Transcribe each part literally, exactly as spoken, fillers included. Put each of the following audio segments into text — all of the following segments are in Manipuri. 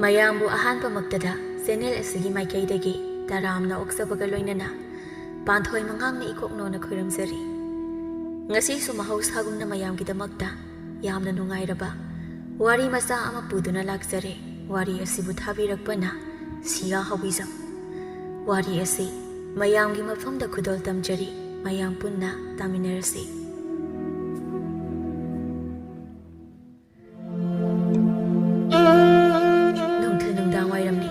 ꯃꯌꯥꯝꯕꯨ ꯑꯍꯥꯟꯕꯃꯛꯇꯗ ꯆꯦꯅꯦꯜ ꯑꯁꯤꯒꯤ ꯃꯥꯏꯀꯩꯗꯒꯤ ꯇꯔꯥꯝꯅ ꯑꯣꯛꯆꯕꯒ ꯂꯣꯏꯅꯅ ꯄꯥꯟꯊꯣꯏ ꯃꯉꯥꯡꯅ ꯏꯀꯣꯛꯅꯣꯅ ꯈꯣꯏꯔꯝꯖꯔꯤ꯫ ꯉꯁꯤꯁꯨ ꯃꯍꯧꯁꯥꯒꯨꯝꯅ ꯃꯌꯥꯝꯒꯤꯗꯃꯛꯇ ꯌꯥꯝꯅ ꯅꯨꯡꯉꯥꯏꯔꯕ ꯋꯥꯔꯤ ꯃꯆꯥ ꯑꯃ ꯄꯨꯗꯨꯅ ꯂꯥꯛꯆꯔꯦ꯫ ꯋꯥꯔꯤ ꯑꯁꯤꯕꯨ ꯊꯥꯕꯤꯔꯛꯄꯅ ꯁꯤꯌꯥ ꯍꯧꯕꯤꯖꯝ꯫ ꯋꯥꯔꯤ ꯑꯁꯤ ꯃꯌꯥꯝꯒꯤ ꯃꯐꯝꯗ ꯈꯨꯗꯣꯜ ꯇꯝꯖꯔꯤ꯫ ꯃꯌꯥꯝ ꯄꯨꯟꯅ ꯇꯥꯃꯤꯟꯅꯔꯁꯤ꯫ ꯅꯨꯡꯊꯤꯜ ꯅꯨꯡꯗꯥꯡ ꯋꯥꯏꯔꯝꯅꯤ꯫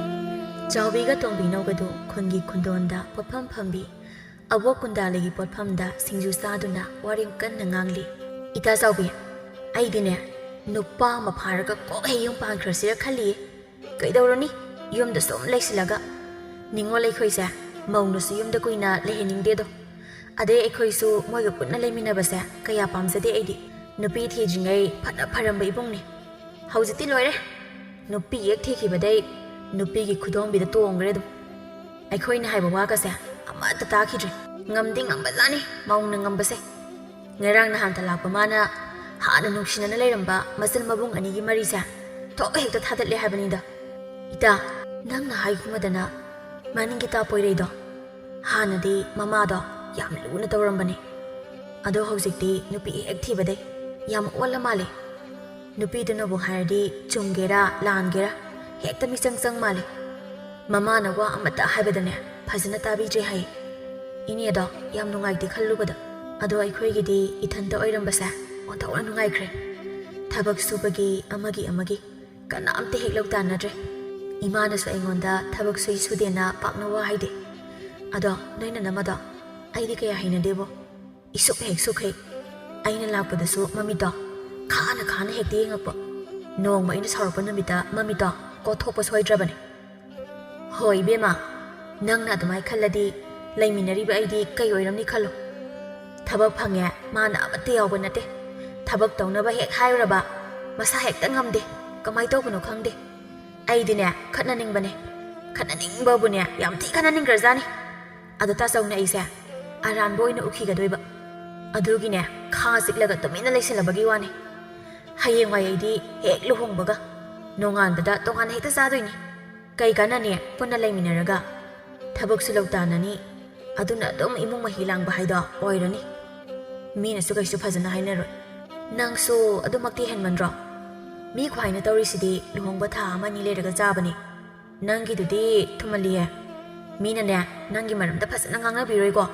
ꯆꯥꯎꯕꯤꯒ ꯇꯣꯝꯕꯤꯅꯧꯒꯗꯨ ꯈꯨꯟꯒꯤ ꯈꯨꯟꯗꯣꯟꯗ ꯄꯣꯠꯐꯝ ꯐꯝꯕꯤ ꯑꯕꯣꯛ ꯀꯨꯟꯗꯥꯂꯤꯒꯤ ꯄꯣꯠꯐꯝꯗ ꯁꯤꯡꯖꯨ ꯆꯥꯗꯨꯅ ꯋꯥꯔꯦꯝ ꯀꯟꯅ ꯉꯥꯡꯂꯤ꯫ "ꯏꯇꯥ ꯆꯥꯎꯕꯤ, ꯑꯩꯗꯤꯅꯦ ꯅꯨꯄꯥ ꯑꯃ ꯐꯥꯔꯒ ꯀꯣꯛ ꯍꯦꯛ ꯌꯨꯝ ꯄꯥꯟꯈ꯭ꯔꯁꯤꯔ ꯈꯜꯂꯤꯌꯦ꯫ ꯀꯩꯗꯧꯔꯨꯅꯤ, ꯌꯨꯝꯗ ꯁꯨꯝ ꯂꯩꯁꯤꯜꯂꯒ꯫ ꯅꯤꯉꯣꯜ ꯑꯩꯈꯣꯏꯁꯦ ꯃꯧꯅꯁꯨ ꯌꯨꯝꯗ ꯀꯨꯏꯅ ꯂꯩꯍꯟꯅꯤꯡꯗꯦꯗꯣ꯫ ꯑꯗꯩ ꯑꯩꯈꯣꯏꯁꯨ ꯃꯣꯏꯒ ꯄꯨꯟꯅ ꯂꯩꯃꯤꯟꯅꯕꯁꯦ ꯀꯌꯥ ꯄꯥꯝꯖꯗꯦ ꯑꯩꯗꯤ꯫ ꯅꯨꯄꯤ ꯊꯤꯗ꯭ꯔꯤꯉꯩ ꯐꯅ ꯐꯔꯝꯕ ꯏꯕꯨꯡꯅꯤ꯫ ꯍꯧꯖꯤꯛꯇꯤ ꯂꯣꯏꯔꯦ꯫ ꯅꯨꯄꯤ ꯍꯦꯛ ꯊꯤꯈꯤꯕꯗꯩ ꯅꯨꯄꯤꯒꯤ ꯈꯨꯗꯣꯝꯕꯤꯗ ꯇꯣꯡꯈ꯭ꯔꯦ ꯑꯗꯨꯝ꯫ ꯑꯩꯈꯣꯏꯅ ꯍꯥꯏꯕ ꯋꯥꯒꯁꯦ ꯑꯃꯠꯇ ꯇꯥꯈꯤꯗ꯭ꯔꯦ꯫ ꯉꯝꯗꯤ ꯉꯝꯕꯖꯥꯠꯅꯤ ꯃꯧꯅ ꯉꯝꯕꯁꯦ꯫ ꯉꯔꯥꯡ ꯅꯍꯥꯟꯇ ꯂꯥꯛꯄ ꯃꯥꯅ ꯍꯥꯟꯅ ꯅꯨꯡꯁꯤꯅꯅ ꯂꯩꯔꯝꯕ ꯃꯆꯜ ꯃꯕꯨꯡ ꯑꯅꯤꯒꯤ ꯃꯔꯤꯁꯦ ꯊꯣꯛ ꯍꯦꯛꯇ ꯊꯥꯗꯠꯂꯦ ꯍꯥꯏꯕꯅꯤꯗ꯫ ꯏꯇꯥ, ꯅꯪꯅ ꯍꯥꯏꯒꯨꯝꯕꯗꯅ ꯃꯅꯤꯡꯒꯤ ꯇꯥ ꯄꯣꯏꯔꯩꯗꯣ ꯍꯥꯟꯅꯗꯤ ꯃꯃꯥꯗꯣ ꯌꯥꯝ ꯂꯨꯅ ꯇꯧꯔꯝꯕꯅꯦ꯫ ꯑꯗꯣ ꯍꯧꯖꯤꯛꯇꯤ ꯅꯨꯄꯤ ꯍꯦꯛ ꯊꯤꯕꯗꯩ ꯌꯥꯝ ꯑꯣꯜꯂ ꯃꯥꯜꯂꯦ꯫ ꯅꯨꯄꯤꯗꯨꯅꯕꯨ ꯍꯥꯏꯔꯗꯤ ꯆꯨꯝꯒꯦꯔꯥ ꯂꯥꯟꯒꯦꯔꯥ ꯍꯦꯛꯇ ꯃꯤꯆꯪ ꯆꯪ ꯃꯥꯜꯂꯦ꯫ ꯃꯃꯥꯅ ꯋꯥ ꯑꯃꯠꯇ ꯍꯥꯏꯕꯗꯅꯦ ꯐꯖꯅ ꯇꯥꯕꯤꯗ꯭ꯔꯦ ꯍꯥꯏ꯫ ꯏꯅꯦꯗꯣ ꯌꯥꯝ ꯅꯨꯡꯉꯥꯏꯇꯦ ꯈꯜꯂꯨꯕꯗ꯫ ꯑꯗꯣ ꯑꯩꯈꯣꯏꯒꯤꯗꯤ ꯏꯊꯟꯇ ꯑꯣꯏꯔꯝꯕꯁꯦ ꯑꯣꯟꯊꯣꯛꯅ ꯅꯨꯡꯉꯥꯏꯈ꯭ꯔꯦ꯫ ꯊꯕꯛ ꯁꯨꯕꯒꯤ ꯑꯃꯒꯤ ꯑꯃꯒꯤ ꯀꯅꯥꯝꯇ ꯍꯦꯛ ꯂꯧ ꯇꯥꯟꯅꯗ꯭ꯔꯦ꯫ ꯏꯃꯥꯅꯁꯨ ꯑꯩꯉꯣꯟꯗ ꯊꯕꯛ ꯁꯨꯏ ꯁꯨꯗꯦꯅ ꯄꯥꯛꯅ ꯋꯥ ꯍꯥꯏꯗꯦ꯫ ꯑꯗꯣ ꯅꯣꯏ ꯅꯅꯝꯃꯗꯣ ꯑꯩꯗꯤ ꯀꯌꯥ ꯍꯩꯅꯗꯦꯕꯣ꯫ ꯏꯁꯨꯛ ꯍꯦꯛ ꯁꯨꯛ ꯍꯦꯛ꯫ ꯑꯩꯅ ꯂꯥꯛꯄꯗꯁꯨ ꯃꯃꯤꯠꯇꯣ ꯈꯥꯅ ꯈꯥꯅ ꯍꯦꯛꯇ ꯌꯦꯡꯉꯛꯄ꯫ ꯅꯣꯡꯃ ꯑꯩꯅ ꯁꯥꯎꯔꯛꯄ ꯅꯨꯃꯤꯠꯇ ꯃꯃꯤꯠꯇꯣ ꯀꯣꯠꯊꯣꯛꯄ ꯁꯣꯏꯗ꯭ꯔꯕꯅꯦ꯫ ꯍꯣꯏ ꯏꯕꯦꯝꯃ, ꯅꯪꯅ ꯑꯗꯨꯃꯥꯏ ꯈꯜꯂꯗꯤ ꯂꯩꯃꯤꯟꯅꯔꯤꯕ ꯑꯩꯗꯤ ꯀꯩ ꯑꯣꯏꯔꯝꯅꯤ ꯈꯜꯂꯣ꯫ ꯊꯕꯛ ꯐꯪꯉꯦ ꯃꯥꯅ ꯑꯃꯠꯇ ꯌꯥꯎꯕ ꯅꯠꯇꯦ꯫ ꯊꯕꯛ ꯇꯧꯅꯕ ꯍꯦꯛ ꯍꯥꯏꯔꯨꯔꯕ ꯃꯁꯥ ꯍꯦꯛꯇ ꯉꯝꯗꯦ꯫ ꯀꯃꯥꯏ ꯇꯧꯕꯅꯣ ꯈꯪꯗꯦ꯫ ꯑꯩꯗꯤꯅꯦ ꯈꯠꯅꯅꯤꯡꯕꯅꯦ꯫ ꯈꯠꯅꯅꯤꯡꯕꯕꯨꯅꯦ ꯌꯥꯝ ꯊꯤ ꯈꯠꯅꯅꯤꯡꯈ꯭ꯔꯖꯥꯠꯅꯤ꯫ ꯑꯗꯣ ꯇꯥꯆꯧꯅ ꯑꯩꯁꯦ ꯑꯔꯥꯟꯕ ꯑꯣꯏꯅ ꯎꯈꯤꯒꯗꯣꯏꯕ꯫ ꯑꯗꯨꯒꯤꯅꯦ ꯈꯥ ꯆꯤꯛꯂꯒ ꯇꯨꯃꯤꯟꯅ ꯂꯩꯁꯤꯜꯂꯕꯒꯤ ꯋꯥꯅꯤ꯫ ꯍꯌꯦꯡꯋꯥꯏ ꯑꯩꯗꯤ ꯍꯦꯛ ꯂꯨꯍꯣꯡꯕꯒ ꯅꯣꯡꯉꯥꯟꯕꯗ ꯇꯣꯉꯥꯟꯅ ꯍꯦꯛꯇ ꯆꯥꯗꯣꯏꯅꯤ꯫ ꯀꯩ ꯀꯥꯟꯅꯅꯤ ꯄꯨꯟꯅ ꯂꯩꯃꯤꯟꯅꯔꯒ? ꯊꯕꯛꯁꯨ ꯂꯧ ꯇꯥꯅꯅꯤ, ꯑꯗꯨꯅ ꯑꯗꯨꯝ ꯏꯃꯨꯡ ꯃꯍꯤ ꯂꯥꯡꯕ ꯍꯥꯏꯗꯣ ꯑꯣꯏꯔꯅꯤ꯫ ꯃꯤꯅꯁꯨ ꯀꯩꯁꯨ ꯐꯖꯅ ꯍꯥꯏꯅꯔꯣꯏ꯫ ꯅꯪꯁꯨ ꯑꯗꯨꯃꯛꯇꯤ ꯍꯦꯟꯃꯟꯗ꯭ꯔꯣ? ꯃꯤ ꯈ꯭ꯋꯥꯏꯅ ꯇꯧꯔꯤꯁꯤꯗꯤ ꯂꯨꯍꯣꯡꯕ ꯊꯥ ꯑꯃ ꯑꯅꯤ ꯂꯩꯔꯒ ꯆꯥꯕꯅꯤ꯫ ꯅꯪꯒꯤꯗꯨꯗꯤ ꯊꯨꯃꯜꯂꯤꯍꯦ꯫ ꯃꯤꯅꯅꯦ, ꯅꯪꯒꯤ ꯃꯔꯝꯗ ꯐꯖꯅ ꯉꯥꯡꯅꯕꯤꯔꯣꯏꯀꯣ꯫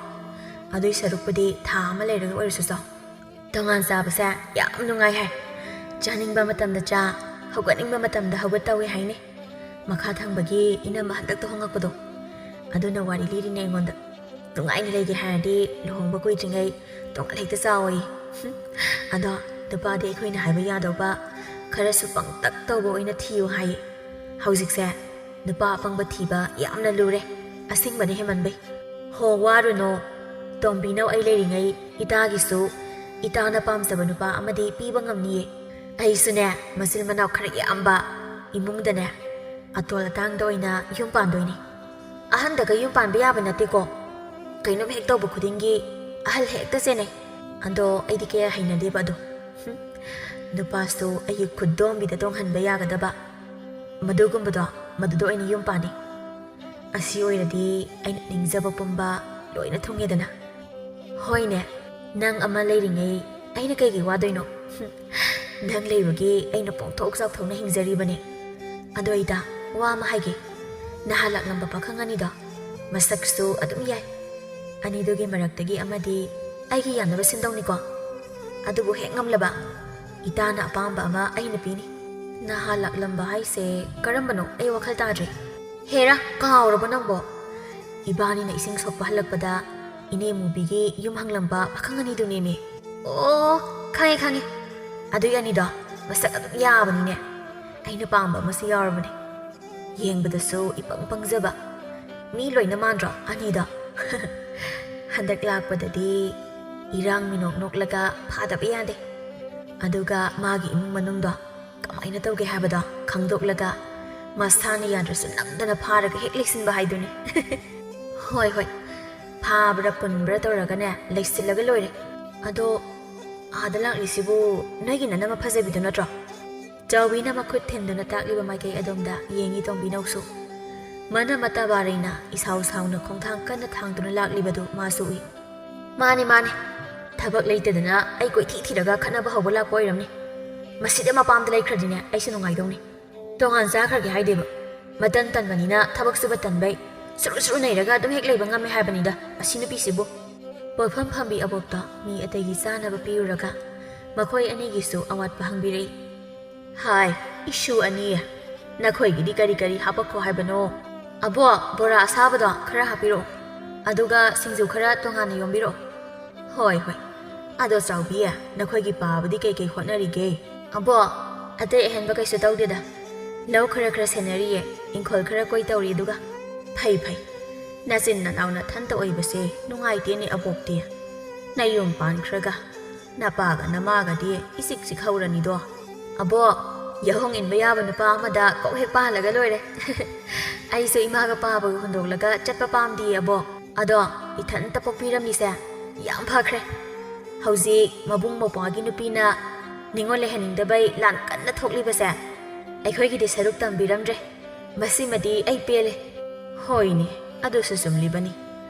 ꯑꯗꯨꯏ ꯁꯔꯨꯛꯄꯨꯗꯤ ꯊꯥ ꯑꯃ ꯂꯩꯔꯒ ꯑꯣꯏꯔꯁꯨ ꯆꯥꯎ꯫ ꯇꯣꯉꯥꯟ ꯆꯥꯕꯁꯦ ꯌꯥꯝ ꯅꯨꯡꯉꯥꯏ ꯍꯥꯏ꯫ ꯆꯥꯅꯤꯡꯕ ꯃꯇꯝꯗ ꯆꯥ, ꯍꯧꯒꯠꯅꯤꯡꯕ ꯃꯇꯝꯗ ꯍꯧꯒꯠ ꯇꯧꯏ ꯍꯥꯏꯅꯤ꯫ ꯃꯈꯥ ꯊꯪꯕꯒꯤ ꯏꯅꯝꯃ ꯍꯟꯗꯛꯇ ꯍꯣꯡꯉꯛꯄꯗꯣ, ꯑꯗꯨꯅ ꯋꯥꯔꯤ ꯂꯤꯔꯤꯅꯦ ꯑꯩꯉꯣꯟꯗ꯫ ꯅꯨꯡꯉꯥꯏꯅ ꯂꯩꯒꯦ ꯍꯥꯏꯔꯗꯤ ꯂꯨꯍꯣꯡꯕ ꯀꯨꯏꯗ꯭ꯔꯤꯉꯩ ꯇꯣꯉꯥꯟ ꯍꯦꯛꯇ ꯆꯥꯎꯋꯤ꯫ ꯑꯗꯣ ꯅꯨꯄꯥꯗꯤ ꯑꯩꯈꯣꯏꯅ ꯍꯥꯏꯕ ꯌꯥꯗꯧꯕ, ꯈꯔꯁꯨ ꯄꯪꯇꯛ ꯇꯧꯕ ꯑꯣꯏꯅ ꯊꯤꯌꯨ ꯍꯥꯏ꯫ ꯍꯧꯖꯤꯛꯁꯦ ꯅꯨꯄꯥ ꯑꯄꯪꯕ ꯊꯤꯕ ꯌꯥꯝꯅ ꯂꯨꯔꯦ꯫ ꯑꯁꯦꯡꯕꯅ ꯍꯦꯃꯟꯕꯩ꯫ ꯍꯣ, ꯋꯥꯔꯨꯅꯣ꯫ ꯇꯣꯝꯕꯤꯅꯧ ꯑꯩ ꯂꯩꯔꯤꯉꯩ ꯏꯇꯥꯒꯤꯁꯨ ꯏꯇꯥꯅ ꯄꯥꯝꯖꯕ ꯅꯨꯄꯥ ꯑꯃꯗꯤ ꯄꯤꯕ ꯉꯝꯅꯤꯌꯦ꯫ ꯑꯩꯁꯨꯅꯦ, ꯃꯆꯤꯟ ꯃꯅꯥꯎ ꯈꯔ ꯌꯥꯝꯕ ꯏꯃꯨꯡꯗꯅꯦ, ꯑꯇꯣꯜ ꯑꯇꯥꯡꯗ ꯑꯣꯏꯅ ꯌꯨꯝ ꯄꯥꯟꯗꯣꯏꯅꯦ꯫ ꯑꯍꯟꯗꯒ ꯌꯨꯝ ꯄꯥꯟꯕ ꯌꯥꯕ ꯅꯠꯇꯦꯀꯣ꯫ ꯀꯩꯅꯣꯝ ꯍꯦꯛ ꯇꯧꯕ ꯈꯨꯗꯤꯡꯒꯤ ꯑꯍꯜ ꯍꯦꯛꯇ ꯆꯦꯟꯅꯩ꯫ ꯑꯗꯣ ꯑꯩꯗꯤ ꯀꯌꯥ ꯍꯩꯅꯗꯦꯕ ꯑꯗꯣ꯫ ꯍꯨꯝ, ꯅꯨꯄꯥꯁꯨ ꯑꯩꯒꯤ ꯈꯨꯗꯣꯝꯕꯤꯗ ꯇꯣꯡꯍꯟꯕ ꯌꯥꯒꯗꯕ꯫ ꯃꯗꯨꯒꯨꯝꯕꯗꯣ, ꯃꯗꯨꯗ ꯑꯣꯏꯅ ꯌꯨꯝ ꯄꯥꯟꯅꯤ꯫ ꯑꯁꯤ ꯑꯣꯏꯔꯗꯤ ꯑꯩꯅ ꯅꯤꯡꯖꯕ ꯄꯨꯝꯕ ꯂꯣꯏꯅ ꯊꯨꯡꯉꯦꯗꯅ꯫ ꯍꯣꯏꯅꯦ, ꯅꯪ ꯑꯃ ꯂꯩꯔꯤꯉꯩ ꯑꯩꯅ ꯀꯩꯒꯤ ꯋꯥꯗꯣꯏꯅꯣ? ꯍꯨꯝ, ꯅꯪ ꯂꯩꯕꯒꯤ ꯑꯩꯅ ꯄꯣꯡꯊꯣꯛ ꯆꯥꯎꯊꯣꯛꯅ ꯍꯤꯡꯖꯔꯤꯕꯅꯤ꯫ ꯑꯗꯣ ꯏꯇꯥ, ꯋꯥ ꯑꯃ ꯍꯥꯏꯒꯦ꯫ ꯅꯍꯥꯟ ꯂꯥꯛꯂꯝꯕ ꯄꯥꯈꯪ ꯑꯅꯤꯗꯣ, ꯃꯁꯛꯁꯨ ꯑꯗꯨꯝ ꯌꯥꯏ꯫ ꯑꯅꯤꯗꯨꯒꯤ ꯃꯔꯛꯇꯒꯤ ꯑꯃꯗꯤ ꯑꯩꯒꯤ ꯌꯥꯅꯕ ꯁꯤꯟꯗꯧꯅꯤꯀꯣ꯫ ꯑꯗꯨꯕꯨ ꯍꯦꯛ ꯉꯝꯂꯕ, ꯏꯇꯥꯅ ꯑꯄꯥꯝꯕ ꯑꯃ ꯑꯩꯅ ꯄꯤꯅꯤ꯫ ꯅꯍꯥꯟ ꯂꯥꯛꯂꯝꯕ ꯍꯥꯏꯁꯦ ꯀꯔꯝꯕꯅꯣ? ꯑꯩ ꯋꯥꯈꯜ ꯇꯥꯗ꯭ꯔꯦ꯫ ꯍꯦꯔꯥ, ꯀꯥꯎꯔꯕꯣ ꯅꯪꯕꯣ? ꯏꯕꯥꯅꯤꯅ ꯏꯁꯤꯡ ꯁꯣꯛꯄ ꯍꯜꯂꯛꯄꯗ ꯏꯅꯦ ꯃꯨꯕꯤꯒꯤ ꯌꯨꯝ ꯍꯪꯂꯝꯕ ꯄꯥꯈꯪ ꯑꯅꯤꯗꯨꯅꯦꯃꯤ꯫ ꯑꯣ, ꯈꯪꯉꯦ, ꯈꯪꯉꯦ꯫ ꯑꯗꯨꯒꯤ ꯑꯅꯤꯗꯣ ꯃꯁꯛ ꯑꯗꯨꯝ ꯌꯥꯕꯅꯤꯅꯦ꯫ ꯑꯩꯅ ꯄꯥꯝꯕ ꯑꯃꯁꯨ ꯌꯥꯎꯔꯕꯅꯦ꯫ ꯌꯦꯡꯕꯗꯁꯨ ꯏꯄꯪ ꯄꯪꯖꯕ꯫ ꯃꯤ ꯂꯣꯏꯅ ꯃꯥꯟꯗ꯭ꯔꯣ ꯑꯅꯤꯗꯣ? ꯍꯟꯗꯛ ꯂꯥꯛꯄꯗꯗꯤ ꯏꯔꯥꯡ ꯃꯤꯅꯣꯛ ꯅꯣꯛꯂꯒ ꯐꯥꯗꯕ ꯌꯥꯗꯦ꯫ ꯑꯗꯨꯒ ꯃꯥꯒꯤ ꯏꯃꯨꯡ ꯃꯅꯨꯡꯗꯣ ꯀꯃꯥꯏꯅ ꯇꯧꯒꯦ ꯍꯥꯏꯕꯗꯣ ꯈꯪꯗꯣꯛꯂꯒ ꯃꯁꯥꯅ ꯌꯥꯗ꯭ꯔꯁꯨ ꯅꯝꯗꯅ ꯐꯥꯔꯒ ꯍꯦꯛ ꯂꯩꯁꯤꯟꯕ ꯍꯥꯏꯗꯨꯅꯤ꯫ ꯍꯣꯏ, ꯍꯣꯏ, ꯐꯥꯕ꯭ꯔꯥ ꯄꯨꯟꯕ꯭ꯔꯥ ꯇꯧꯔꯒꯅꯦ ꯂꯩꯁꯤꯜꯂꯒ ꯂꯣꯏꯔꯦ꯫ ꯑꯗꯣ ꯑꯥꯗ ꯂꯥꯛꯂꯤꯁꯤꯕꯨ ꯅꯣꯏꯒꯤ ꯅꯅꯝꯃ ꯐꯖꯕꯤꯗꯨ ꯅꯠꯇ꯭ꯔꯣ? ꯆꯥꯎꯕꯤꯅ ꯃꯈꯨꯠ ꯊꯤꯟꯗꯨꯅ ꯇꯥꯛꯂꯤꯕ ꯃꯥꯏꯀꯩ ꯑꯗꯣꯝꯗ ꯌꯦꯡꯏ ꯇꯣꯝꯕꯤꯅꯧꯁꯨ꯫ ꯃꯅꯝꯃ ꯇꯕꯥꯔꯩꯅ ꯏꯁꯥꯎ ꯁꯥꯎꯅ ꯈꯣꯡꯊꯥꯡ ꯀꯟꯅ ꯊꯥꯡꯗꯨꯅ ꯂꯥꯛꯂꯤꯕꯗꯨ ꯃꯥꯁꯨ ꯎꯏ꯫ "ꯃꯥꯅꯦ, ꯃꯥꯅꯦ꯫ ꯊꯕꯛ ꯂꯩꯇꯗꯅ ꯑꯩ ꯀꯣꯏꯊꯤ ꯊꯤꯔꯒ ꯈꯠꯅꯕ ꯍꯧꯕ ꯂꯥꯛꯄ ꯑꯣꯏꯔꯝꯅꯤ꯫ ꯃꯁꯤꯗ ꯃꯄꯥꯝꯗ ꯂꯩꯈ꯭ꯔꯗꯤꯅꯦ ꯑꯩꯁꯨ ꯅꯨꯡꯉꯥꯏꯗꯧꯅꯤ꯫ ꯇꯣꯉꯥꯟ ꯆꯥꯈ꯭ꯔꯒꯦ ꯍꯥꯏꯗꯦꯕ꯫ ꯃꯇꯟ ꯇꯟꯕꯅꯤꯅ ꯊꯕꯛ ꯁꯨꯕ ꯇꯟꯕꯩ ꯁꯨꯔꯨ ꯁꯨꯔꯨ ꯅꯩꯔꯒ ꯑꯗꯨꯝ ꯍꯦꯛ ꯂꯩꯕ ꯉꯝꯃꯦ ꯍꯥꯏꯕꯅꯤꯗ ꯃꯁꯤ ꯅꯨꯄꯤꯁꯤꯕꯨ"꯫ ꯄꯣꯠꯐꯝ ꯐꯝꯕꯤ ꯑꯕꯣꯛꯇ ꯃꯤ ꯑꯇꯩꯒꯤ ꯆꯥꯅꯕ ꯄꯤꯔꯨꯔꯒ ꯃꯈꯣꯏ ꯑꯅꯤꯒꯤꯁꯨ ꯑꯋꯥꯠꯄ ꯍꯪꯕꯤꯔꯛꯏ꯫ "ꯍꯥꯏ, ꯏꯁꯨ ꯑꯅꯤ, ꯅꯈꯣꯏꯒꯤꯗꯤ ꯀꯔꯤ ꯀꯔꯤ ꯍꯥꯄꯛꯈꯣ ꯍꯥꯏꯕꯅꯣ?" "ꯑꯕꯣꯛ, ꯕꯣꯔꯥ ꯑꯁꯥꯕꯗꯣ ꯈꯔ ꯍꯥꯞꯄꯤꯔꯛꯑꯣ, ꯑꯗꯨꯒ ꯁꯤꯡꯖꯨ ꯈꯔ ꯇꯣꯉꯥꯟꯅ ꯌꯣꯝꯕꯤꯔꯛꯑꯣ"꯫ "ꯍꯣꯏ, ꯍꯣꯏ꯫ ꯑꯗꯣ ꯆꯥꯎꯕꯤ, ꯅꯈꯣꯏꯒꯤ ꯄꯥꯕꯗꯤ ꯀꯩ ꯀꯩ ꯍꯣꯠꯅꯔꯤꯒꯦ?" "ꯑꯕꯣꯛ, ꯑꯇꯩ ꯑꯍꯦꯟꯕ ꯀꯩꯁꯨ ꯇꯧꯗꯦꯗ꯫ ꯂꯧ ꯈꯔ ꯈꯔ ꯁꯦꯟꯅꯔꯤꯌꯦ, ꯏꯪꯈꯣꯜ ꯈꯔ ꯀꯣꯏ ꯇꯧꯔꯤ ꯑꯗꯨꯒ"꯫ "ꯐꯩ, ꯐꯩ꯫ ꯅꯆꯤꯟ ꯅꯅꯥꯎ ꯅꯊꯟꯇ ꯑꯣꯏꯕꯁꯦ ꯅꯨꯡꯉꯥꯏꯇꯦꯅꯦ ꯑꯕꯣꯛꯇꯤ꯫ ꯅꯌꯨꯝ ꯄꯥꯟꯈ꯭ꯔꯒ ꯅꯄꯥꯒ ꯅꯃꯥꯒꯗꯤ ꯏꯆꯤꯛ ꯆꯤꯛ ꯍꯧꯔꯅꯤꯗꯣ꯫ ꯑꯕꯣꯛ, ꯌꯥꯍꯣꯡ ꯏꯟꯕ ꯌꯥꯕ ꯅꯨꯄꯥ ꯑꯃꯗ ꯀꯣꯛ ꯍꯦꯛ ꯄꯥꯜꯂꯒ ꯂꯣꯏꯔꯦ"꯫ "ꯑꯩꯁꯨ ꯏꯃꯥꯒ ꯄꯥꯕꯒ ꯍꯨꯟꯗꯣꯛꯂꯒ ꯆꯠꯄ ꯄꯥꯝꯗꯤꯌꯦ ꯑꯕꯣꯛ꯫ ꯑꯗꯣ ꯏꯊꯟꯇ ꯄꯣꯛꯄꯤꯔꯝꯃꯤꯁꯦ ꯌꯥꯝ ꯐꯈ꯭ꯔꯦ꯫ ꯍꯧꯖꯤꯛ ꯃꯕꯨꯡ ꯃꯧꯄ꯭ꯋꯥꯒꯤ ꯅꯨꯄꯤꯅ ꯅꯤꯉꯣꯜ ꯂꯩꯍꯟꯅꯤꯡꯗꯕꯩ ꯂꯥꯟ ꯀꯟꯅ ꯊꯣꯛꯂꯤꯕꯁꯦ ꯑꯩꯈꯣꯏꯒꯤꯗꯤ ꯁꯔꯨꯛ ꯇꯝꯕꯤꯔꯝꯗ꯭ꯔꯦ꯫ ꯃꯁꯤꯃꯗꯤ ꯑꯩ ꯄꯦꯜꯂꯦ"꯫ "ꯍꯣꯏꯅꯦ, ꯑꯗꯨꯁꯨ ꯆꯨꯝꯂꯤꯕꯅꯤ꯫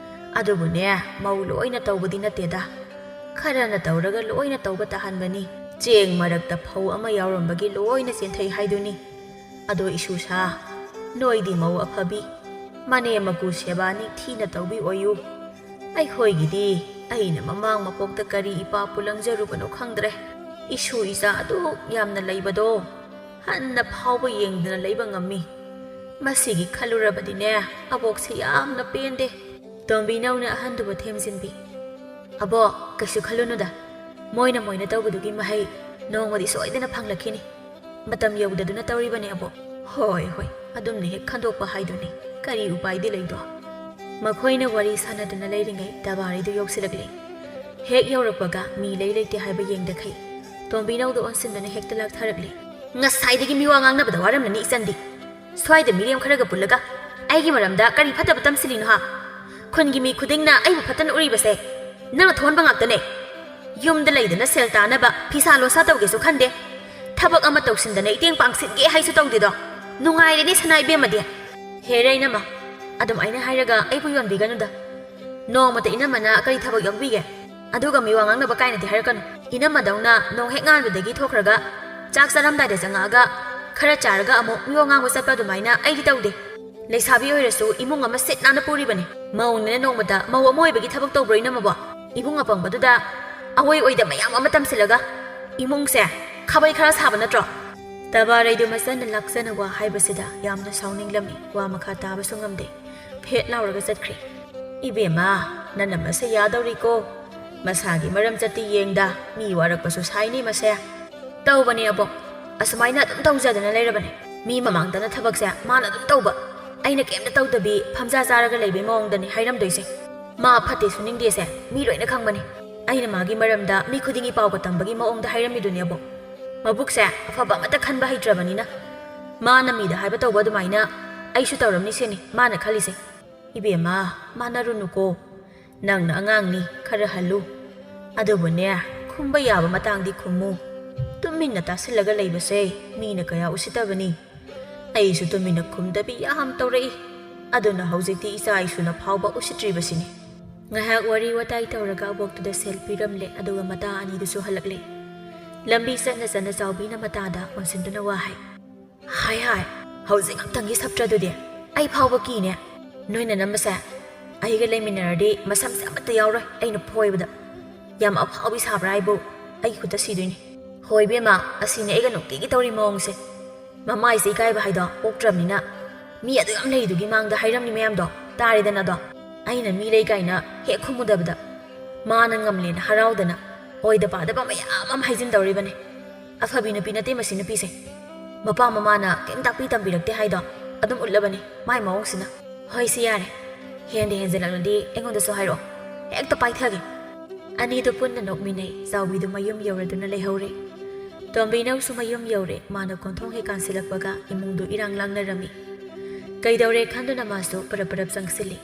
ꯑꯗꯨꯕꯨꯅꯦ, ꯃꯧ ꯂꯣꯏꯅ ꯇꯧꯕꯗꯤ ꯅꯠꯇꯦꯗ꯫ ꯈꯔꯅ ꯇꯧꯔꯒ ꯂꯣꯏꯅ ꯇꯧꯕ ꯇꯥꯍꯟꯕꯅꯤ꯫ ꯆꯦꯡ ꯃꯔꯛꯇ ꯐꯧ ꯑꯃ ꯌꯥꯎꯔꯝꯕꯒꯤ ꯂꯣꯏꯅ ꯆꯦꯟꯊꯩ ꯍꯥꯏꯗꯨꯅꯤ꯫ ꯑꯗꯣ ꯏꯁꯨꯁꯥ, ꯅꯣꯏꯗꯤ ꯃꯧ ꯑꯐꯕꯤ, ꯃꯅꯦꯝ ꯃꯀꯨ ꯁꯦꯕꯥ ꯅꯤꯡꯊꯤꯅ ꯇꯧꯕꯤ ꯑꯣꯏꯌꯨ꯫ ꯑꯩꯈꯣꯏꯒꯤꯗꯤ ꯑꯩꯅ ꯃꯃꯥꯡ ꯃꯄꯣꯛꯇ ꯀꯔꯤ ꯏꯄꯥ ꯄꯨ ꯂꯪꯖꯔꯨꯕꯅꯣ ꯈꯪꯗ꯭ꯔꯦ꯫ ꯏꯁꯨ ꯏꯆꯥ ꯑꯗꯨꯛ ꯌꯥꯝꯅ ꯂꯩꯕꯗꯣ ꯍꯟꯅ ꯐꯥꯎꯕ ꯌꯦꯡꯗꯅ ꯂꯩꯕ ꯉꯝꯃꯤ꯫ ꯃꯁꯤꯒꯤ ꯈꯜꯂꯨꯔꯕꯗꯤꯅꯦ, ꯑꯕꯣꯛꯁꯦ ꯌꯥꯝꯅ ꯄꯦꯟꯗꯦ"꯫ ꯇꯣꯝꯕꯤꯅꯧꯅ ꯑꯍꯟꯗꯨꯕꯨ ꯊꯦꯝꯖꯤꯟꯕꯤ꯫ "ꯑꯕꯣꯛ, ꯀꯩꯁꯨ ꯈꯜꯂꯨꯅꯨꯗ꯫ ꯃꯣꯏꯅ ꯃꯣꯏꯅ ꯇꯧꯕꯗꯨꯒꯤ ꯃꯍꯩ ꯅꯣꯡꯃꯗꯤ ꯁꯣꯏꯗꯅ ꯐꯪꯂꯛꯈꯤꯅꯤ꯫ ꯃꯇꯝ ꯌꯧꯗꯗꯨꯅ ꯇꯧꯔꯤꯕꯅꯦ ꯑꯕꯣꯛ"꯫ "ꯍꯣꯏ, ꯍꯣꯏ, ꯑꯗꯨꯝꯅ ꯍꯦꯛ ꯈꯟꯗꯣꯛꯄ ꯍꯥꯏꯗꯨꯅꯤ꯫ ꯀꯔꯤ ꯎꯄꯥꯏꯗꯤ ꯂꯩꯗꯣ"꯫ ꯃꯈꯣꯏꯅ ꯋꯥꯔꯤ ꯁꯥꯟꯅꯗꯨꯅ ꯂꯩꯔꯤꯉꯩ ꯇꯕꯥꯔꯤꯗꯨ ꯌꯧꯁꯤꯜꯂꯛꯂꯦ꯫ ꯍꯦꯛ ꯌꯧꯔꯛꯄꯒ ꯃꯤ ꯂꯩ ꯂꯩꯇꯦ ꯍꯥꯏꯕ ꯌꯦꯡꯗꯈꯩ ꯇꯣꯝꯕꯤꯅꯧꯗ ꯑꯣꯟꯁꯤꯟꯗꯨꯅ ꯍꯦꯛꯇ ꯂꯥꯛꯊꯔꯛꯂꯦ꯫ "ꯉꯁꯥꯏꯗꯒꯤ ꯃꯤꯋꯥ ꯉꯥꯡꯅꯕꯗ ꯋꯥꯔꯝꯂꯅꯤ ꯏꯆꯟꯗꯤ꯫ ꯁ꯭ꯋꯥꯏꯗ ꯃꯤꯔꯦꯝ ꯈꯔꯒ ꯄꯨꯜꯂꯒ ꯑꯩꯒꯤ ꯃꯔꯝꯗ ꯀꯔꯤ ꯐꯠꯇꯕ ꯇꯝꯁꯤꯜꯂꯤꯅꯣ ꯍꯥ? ꯈꯨꯟꯒꯤ ꯃꯤ ꯈꯨꯗꯤꯡꯅ ꯑꯩꯕꯨ ꯐꯠꯇꯅ ꯎꯔꯤꯕꯁꯦ ꯅꯪꯅ ꯊꯣꯛꯍꯟꯕ ꯉꯥꯛꯇꯅꯦ꯫ ꯌꯨꯝꯗ ꯂꯩꯗꯅ ꯁꯦꯜ ꯇꯥꯅꯕ ꯐꯤꯁꯥ ꯂꯣꯟꯁꯥ ꯇꯧꯒꯦꯁꯨ ꯈꯟꯗꯦ꯫ ꯊꯕꯛ ꯑꯃ ꯇꯧꯁꯤꯟꯗꯅ ꯏꯇꯦꯡ ꯄꯥꯡꯁꯤꯟꯒꯦ ꯍꯥꯏꯁꯨ ꯇꯧꯗꯦꯗꯣ꯫ ꯅꯨꯡꯉꯥꯏꯔꯦꯅꯦ ꯁꯅꯥ ꯏꯕꯦꯝꯃꯗꯤ꯫ ꯍꯦꯔꯦ ꯏꯅꯝꯃ, ꯑꯗꯨꯃꯥꯏꯅ ꯍꯥꯏꯔꯒ ꯑꯩꯕꯨ ꯌꯣꯟꯕꯤꯒꯅꯨꯗ꯫ ꯅꯣꯡꯃꯇ ꯏꯅꯝꯃꯅ ꯀꯔꯤ ꯊꯕꯛ ꯌꯥꯎꯕꯤꯒꯦ? ꯑꯗꯨꯒ ꯃꯤꯋꯥ ꯉꯥꯡꯅꯕ ꯀꯥꯏꯅꯗꯤ ꯍꯥꯏꯔꯛꯀꯅꯨ꯫ ꯏꯅꯝꯃꯗꯧꯅ ꯅꯣꯡ ꯍꯦꯛ ꯉꯥꯟꯕꯗꯒꯤ ꯊꯣꯛꯈ꯭ꯔꯒ ꯆꯥꯛ ꯆꯥꯔꯝꯗꯥꯏꯗ ꯆꯪꯉꯛꯑꯒ ꯈꯔ ꯆꯥꯔꯒ ꯑꯃꯨꯛ ꯃꯤꯋꯥ ꯉꯥꯡꯕ ꯆꯠꯄ ꯑꯗꯨꯃꯥꯏꯅ ꯑꯩꯗꯤ ꯇꯧꯗꯦ꯫ ꯂꯩꯁꯥꯕꯤ ꯑꯣꯏꯔꯁꯨ ꯏꯃꯨꯡ ꯑꯃ ꯁꯤꯠ ꯅꯥꯟꯅ ꯄꯨꯔꯤꯕꯅꯤ꯫ ꯃꯧꯅꯤꯅ ꯅꯣꯡꯃꯇ ꯃꯧ ꯑꯃ ꯑꯣꯏꯕꯒꯤ ꯊꯕꯛ ꯇꯧꯕ꯭ꯔꯣ ꯏꯅꯝꯃꯕꯣ? ꯏꯕꯨꯡ ꯑꯄꯪꯕꯗꯨꯗ ꯑꯋꯣꯏ ꯑꯣꯏꯗ ꯃꯌꯥꯝ ꯑꯃ ꯇꯝꯁꯤꯜꯂꯒ ꯏꯃꯨꯡꯁꯦ ꯈꯥꯕꯩ ꯈꯔ ꯁꯥꯕ ꯅꯠꯇ꯭ꯔꯣ? ꯇꯕꯥꯔꯩꯗꯨ ꯃꯆꯟꯅ ꯂꯥꯛꯆꯅ ꯋꯥ ꯍꯥꯏꯕꯁꯤꯗ ꯌꯥꯝꯅ ꯁꯥꯎꯅꯤꯡꯂꯝꯃꯤ꯫ ꯋꯥ ꯃꯈꯥ ꯇꯥꯕꯁꯨ ꯉꯝꯗꯦ꯫ ꯐꯦꯠ ꯂꯥꯎꯔꯒ ꯆꯠꯈ꯭ꯔꯦ꯫ "ꯏꯕꯦꯝꯃ, ꯅꯅꯝꯃꯁꯦ ꯌꯥꯗꯧꯔꯤꯀꯣ꯫ ꯃꯁꯥꯒꯤ ꯃꯔꯝ ꯆꯠꯇꯤ ꯌꯦꯡꯗ, ꯃꯤ ꯋꯥꯔꯛꯄꯁꯨ ꯁꯥꯏꯅꯦ ꯃꯁꯦ꯫" "ꯇꯧꯕꯅꯦ ꯑꯕꯣꯛ, ꯑꯁꯨꯃꯥꯏꯅ ꯑꯗꯨꯝ ꯇꯧꯖꯗꯅ ꯂꯩꯔꯕꯅꯦ꯫ ꯃꯤ ꯃꯃꯥꯡꯗꯅ ꯊꯕꯛꯁꯦ ꯃꯥꯅ ꯑꯗꯨꯝ ꯇꯧꯕ, ꯑꯩꯅ ꯀꯩꯝꯇ ꯇꯧꯗꯕꯤ ꯐꯝꯖꯥ ꯆꯥꯔꯒ ꯂꯩꯕꯩ ꯃꯑꯣꯡꯗꯅꯦ ꯍꯥꯏꯔꯝꯗꯣꯏꯁꯦ꯫ ꯃꯥ ꯐꯠꯇꯦ ꯁꯨꯅꯤꯡꯗꯦꯁꯦ ꯃꯤ ꯂꯣꯏꯅ ꯈꯪꯕꯅꯤ꯫ ꯑꯩꯅ ꯃꯥꯒꯤ ꯃꯔꯝꯗ ꯃꯤ ꯈꯨꯗꯤꯡꯒꯤ ꯄꯥꯎꯒ ꯇꯝꯕꯒꯤ ꯃꯑꯣꯡꯗ ꯍꯥꯏꯔꯝꯃꯤꯗꯨꯅꯦ ꯑꯕꯣꯛ꯫ ꯃꯕꯨꯛꯁꯦ ꯑꯐꯕ ꯑꯃꯠꯇ ꯈꯟꯕ ꯍꯩꯇ꯭ꯔꯕꯅꯤꯅ ꯃꯥꯅ ꯃꯤꯗ ꯍꯥꯏꯕ ꯇꯧꯕ ꯑꯗꯨꯃꯥꯏꯅ ꯑꯩꯁꯨ ꯇꯧꯔꯝꯅꯤ ꯁꯤꯅꯤ ꯃꯥꯅ ꯈꯜꯂꯤꯁꯦ꯫ ꯏꯕꯦꯝꯃ, ꯃꯥꯟꯅꯔꯨꯅꯨꯀꯣ꯫ ꯅꯪꯅ ꯑꯉꯥꯡꯅꯤ, ꯈꯔ ꯍꯜꯂꯨ꯫ ꯑꯗꯨꯕꯨꯅꯦ, ꯈꯨꯝꯕ ꯌꯥꯕ ꯃꯇꯥꯡꯗꯤ ꯈꯨꯝꯃꯨ꯫ ꯇꯨꯃꯤꯟꯅ ꯇꯥꯁꯤꯜꯂꯒ ꯂꯩꯕꯁꯦ ꯃꯤꯅ ꯀꯌꯥ ꯎꯁꯤꯠꯇꯕꯅꯤ꯫ ꯑꯩꯁꯨ ꯇꯨꯃꯤꯟꯅ ꯈꯨꯝꯗꯕꯤ ꯌꯥꯝ ꯇꯧꯔꯛꯏ꯫ ꯑꯗꯨꯅ ꯍꯧꯖꯤꯛꯇꯤ ꯏꯆꯥ ꯏꯁꯨꯅ ꯐꯥꯎꯕ ꯎꯁꯤꯠꯇ꯭ꯔꯤꯕꯁꯤꯅꯤ꯫" ꯉꯥꯏꯍꯥꯛ ꯋꯥꯔꯤ ꯋꯥꯇꯥꯏ ꯇꯧꯔꯒ ꯑꯕꯣꯛꯇꯨꯗ ꯁꯦꯜ ꯄꯤꯔꯝꯂꯦ, ꯑꯗꯨꯒ ꯃꯇꯥ ꯑꯅꯤꯗꯨꯁꯨ ꯍꯜꯂꯛꯂꯦ꯫ ꯂꯝꯕꯤ ꯆꯠꯅ ꯆꯠꯅ ꯆꯥꯎꯕꯤꯅ ꯃꯇꯥꯗ ꯑꯣꯟꯁꯤꯟꯗꯨꯅ ꯋꯥ ꯍꯥꯏ꯫ "ꯍꯥꯏ ꯍꯥꯏ, ꯍꯧꯖꯤꯛ ꯉꯥꯛꯇꯪꯒꯤ ꯁꯞꯇ꯭ꯔꯗꯨꯗꯤ ꯑꯩ ꯐꯥꯎꯕ ꯀꯤꯅꯦ꯫ ꯅꯣꯏ ꯅꯅꯝꯃꯁꯦ ꯑꯩꯒ ꯂꯩꯃꯤꯟꯅꯔꯗꯤ ꯃꯁꯝꯁꯦ ꯑꯃꯠꯇ ꯌꯥꯎꯔꯣꯏ ꯑꯩꯅ ꯐꯣꯏꯕꯗ꯫ ꯌꯥꯝ ꯑꯐꯥꯎꯕꯤ ꯁꯥꯕ꯭ꯔꯥ ꯍꯥꯏꯕꯨ ꯑꯩ ꯈꯨꯠꯇ ꯁꯤꯗꯣꯏꯅꯤ꯫" "ꯍꯣꯏ ꯏꯕꯦꯝꯃ, ꯑꯁꯤꯅꯦ ꯑꯩꯒ ꯅꯨꯡꯇꯤꯒꯤ ꯇꯧꯔꯤ ꯃꯑꯣꯡꯁꯦ꯫ ꯃꯃꯥꯏꯁꯦ ꯏꯀꯥꯏꯕ ꯍꯥꯏꯗꯣ ꯄꯣꯛꯇ꯭ꯔꯕꯅꯤꯅ ꯃꯤ ꯑꯗꯨ ꯌꯥꯝ ꯂꯩꯗꯨꯒꯤ ꯃꯥꯡꯗ ꯍꯥꯏꯔꯝꯃꯤ ꯃꯌꯥꯝꯗꯣ ꯇꯥꯔꯦꯗꯅ ꯑꯗꯣ꯫ ꯑꯩꯅ ꯃꯤ ꯂꯩ ꯀꯥꯏꯅ ꯍꯦꯛ ꯈꯨꯝꯃꯨꯗꯕꯗ ꯃꯥꯅ ꯉꯝꯂꯦꯅ ꯍꯔꯥꯎꯗꯅ ꯑꯣꯏꯗ ꯄꯥꯗꯕ ꯃꯌꯥꯝ ꯑꯃ ꯍꯥꯏꯖꯤꯟꯗꯧꯔꯤꯕꯅꯤ꯫ ꯑꯐꯕꯤ ꯅꯨꯄꯤ ꯅꯠꯇꯦ ꯃꯁꯤ ꯅꯨꯄꯤꯁꯦ꯫ ꯃꯄꯥ ꯃꯃꯥꯅ ꯀꯩꯝ ꯇꯥꯛꯄꯤ ꯇꯝꯕꯤꯔꯛꯇꯦ ꯍꯥꯏꯗꯣ ꯑꯗꯨꯝ ꯎꯠꯂꯕꯅꯤ ꯃꯥꯏ ꯃꯑꯣꯡꯁꯤꯅ꯫ ꯍꯣꯏ, ꯁꯤ ꯌꯥꯔꯦ꯫ ꯍꯦꯟꯗ ꯍꯦꯟꯖꯤꯜꯂꯛꯂꯗꯤ ꯑꯩꯉꯣꯟꯗꯁꯨ ꯍꯥꯏꯔꯛꯑꯣ꯫ ꯍꯦꯛꯇ ꯄꯥꯏꯊꯒꯦ꯫" ꯑꯅꯤꯗꯨ ꯄꯨꯟꯅ ꯅꯣꯛꯃꯤꯟꯅꯩ꯫ ꯆꯥꯎꯕꯤꯗꯨ ꯃꯌꯨꯝ ꯌꯧꯔꯗꯨꯅ ꯂꯩꯍꯧꯔꯦ꯫ ꯇꯣꯝꯕꯤꯅꯧꯁꯨ ꯃꯌꯨꯝ ꯌꯧꯔꯦ꯫ ꯃꯥꯅ ꯀꯣꯟꯊꯣꯡ ꯍꯦꯛ ꯀꯥꯟꯁꯤꯜꯂꯛꯄꯒ ꯏꯃꯨꯡꯗꯨ ꯏꯔꯥꯡ ꯂꯥꯡꯅꯔꯝꯃꯤ꯫ ꯀꯩꯗꯧꯔꯦ ꯈꯟꯗꯨꯅ ꯃꯥꯁꯨ ꯄꯔꯞ ꯄꯔꯞ ꯆꯪꯁꯤꯜꯂꯤ꯫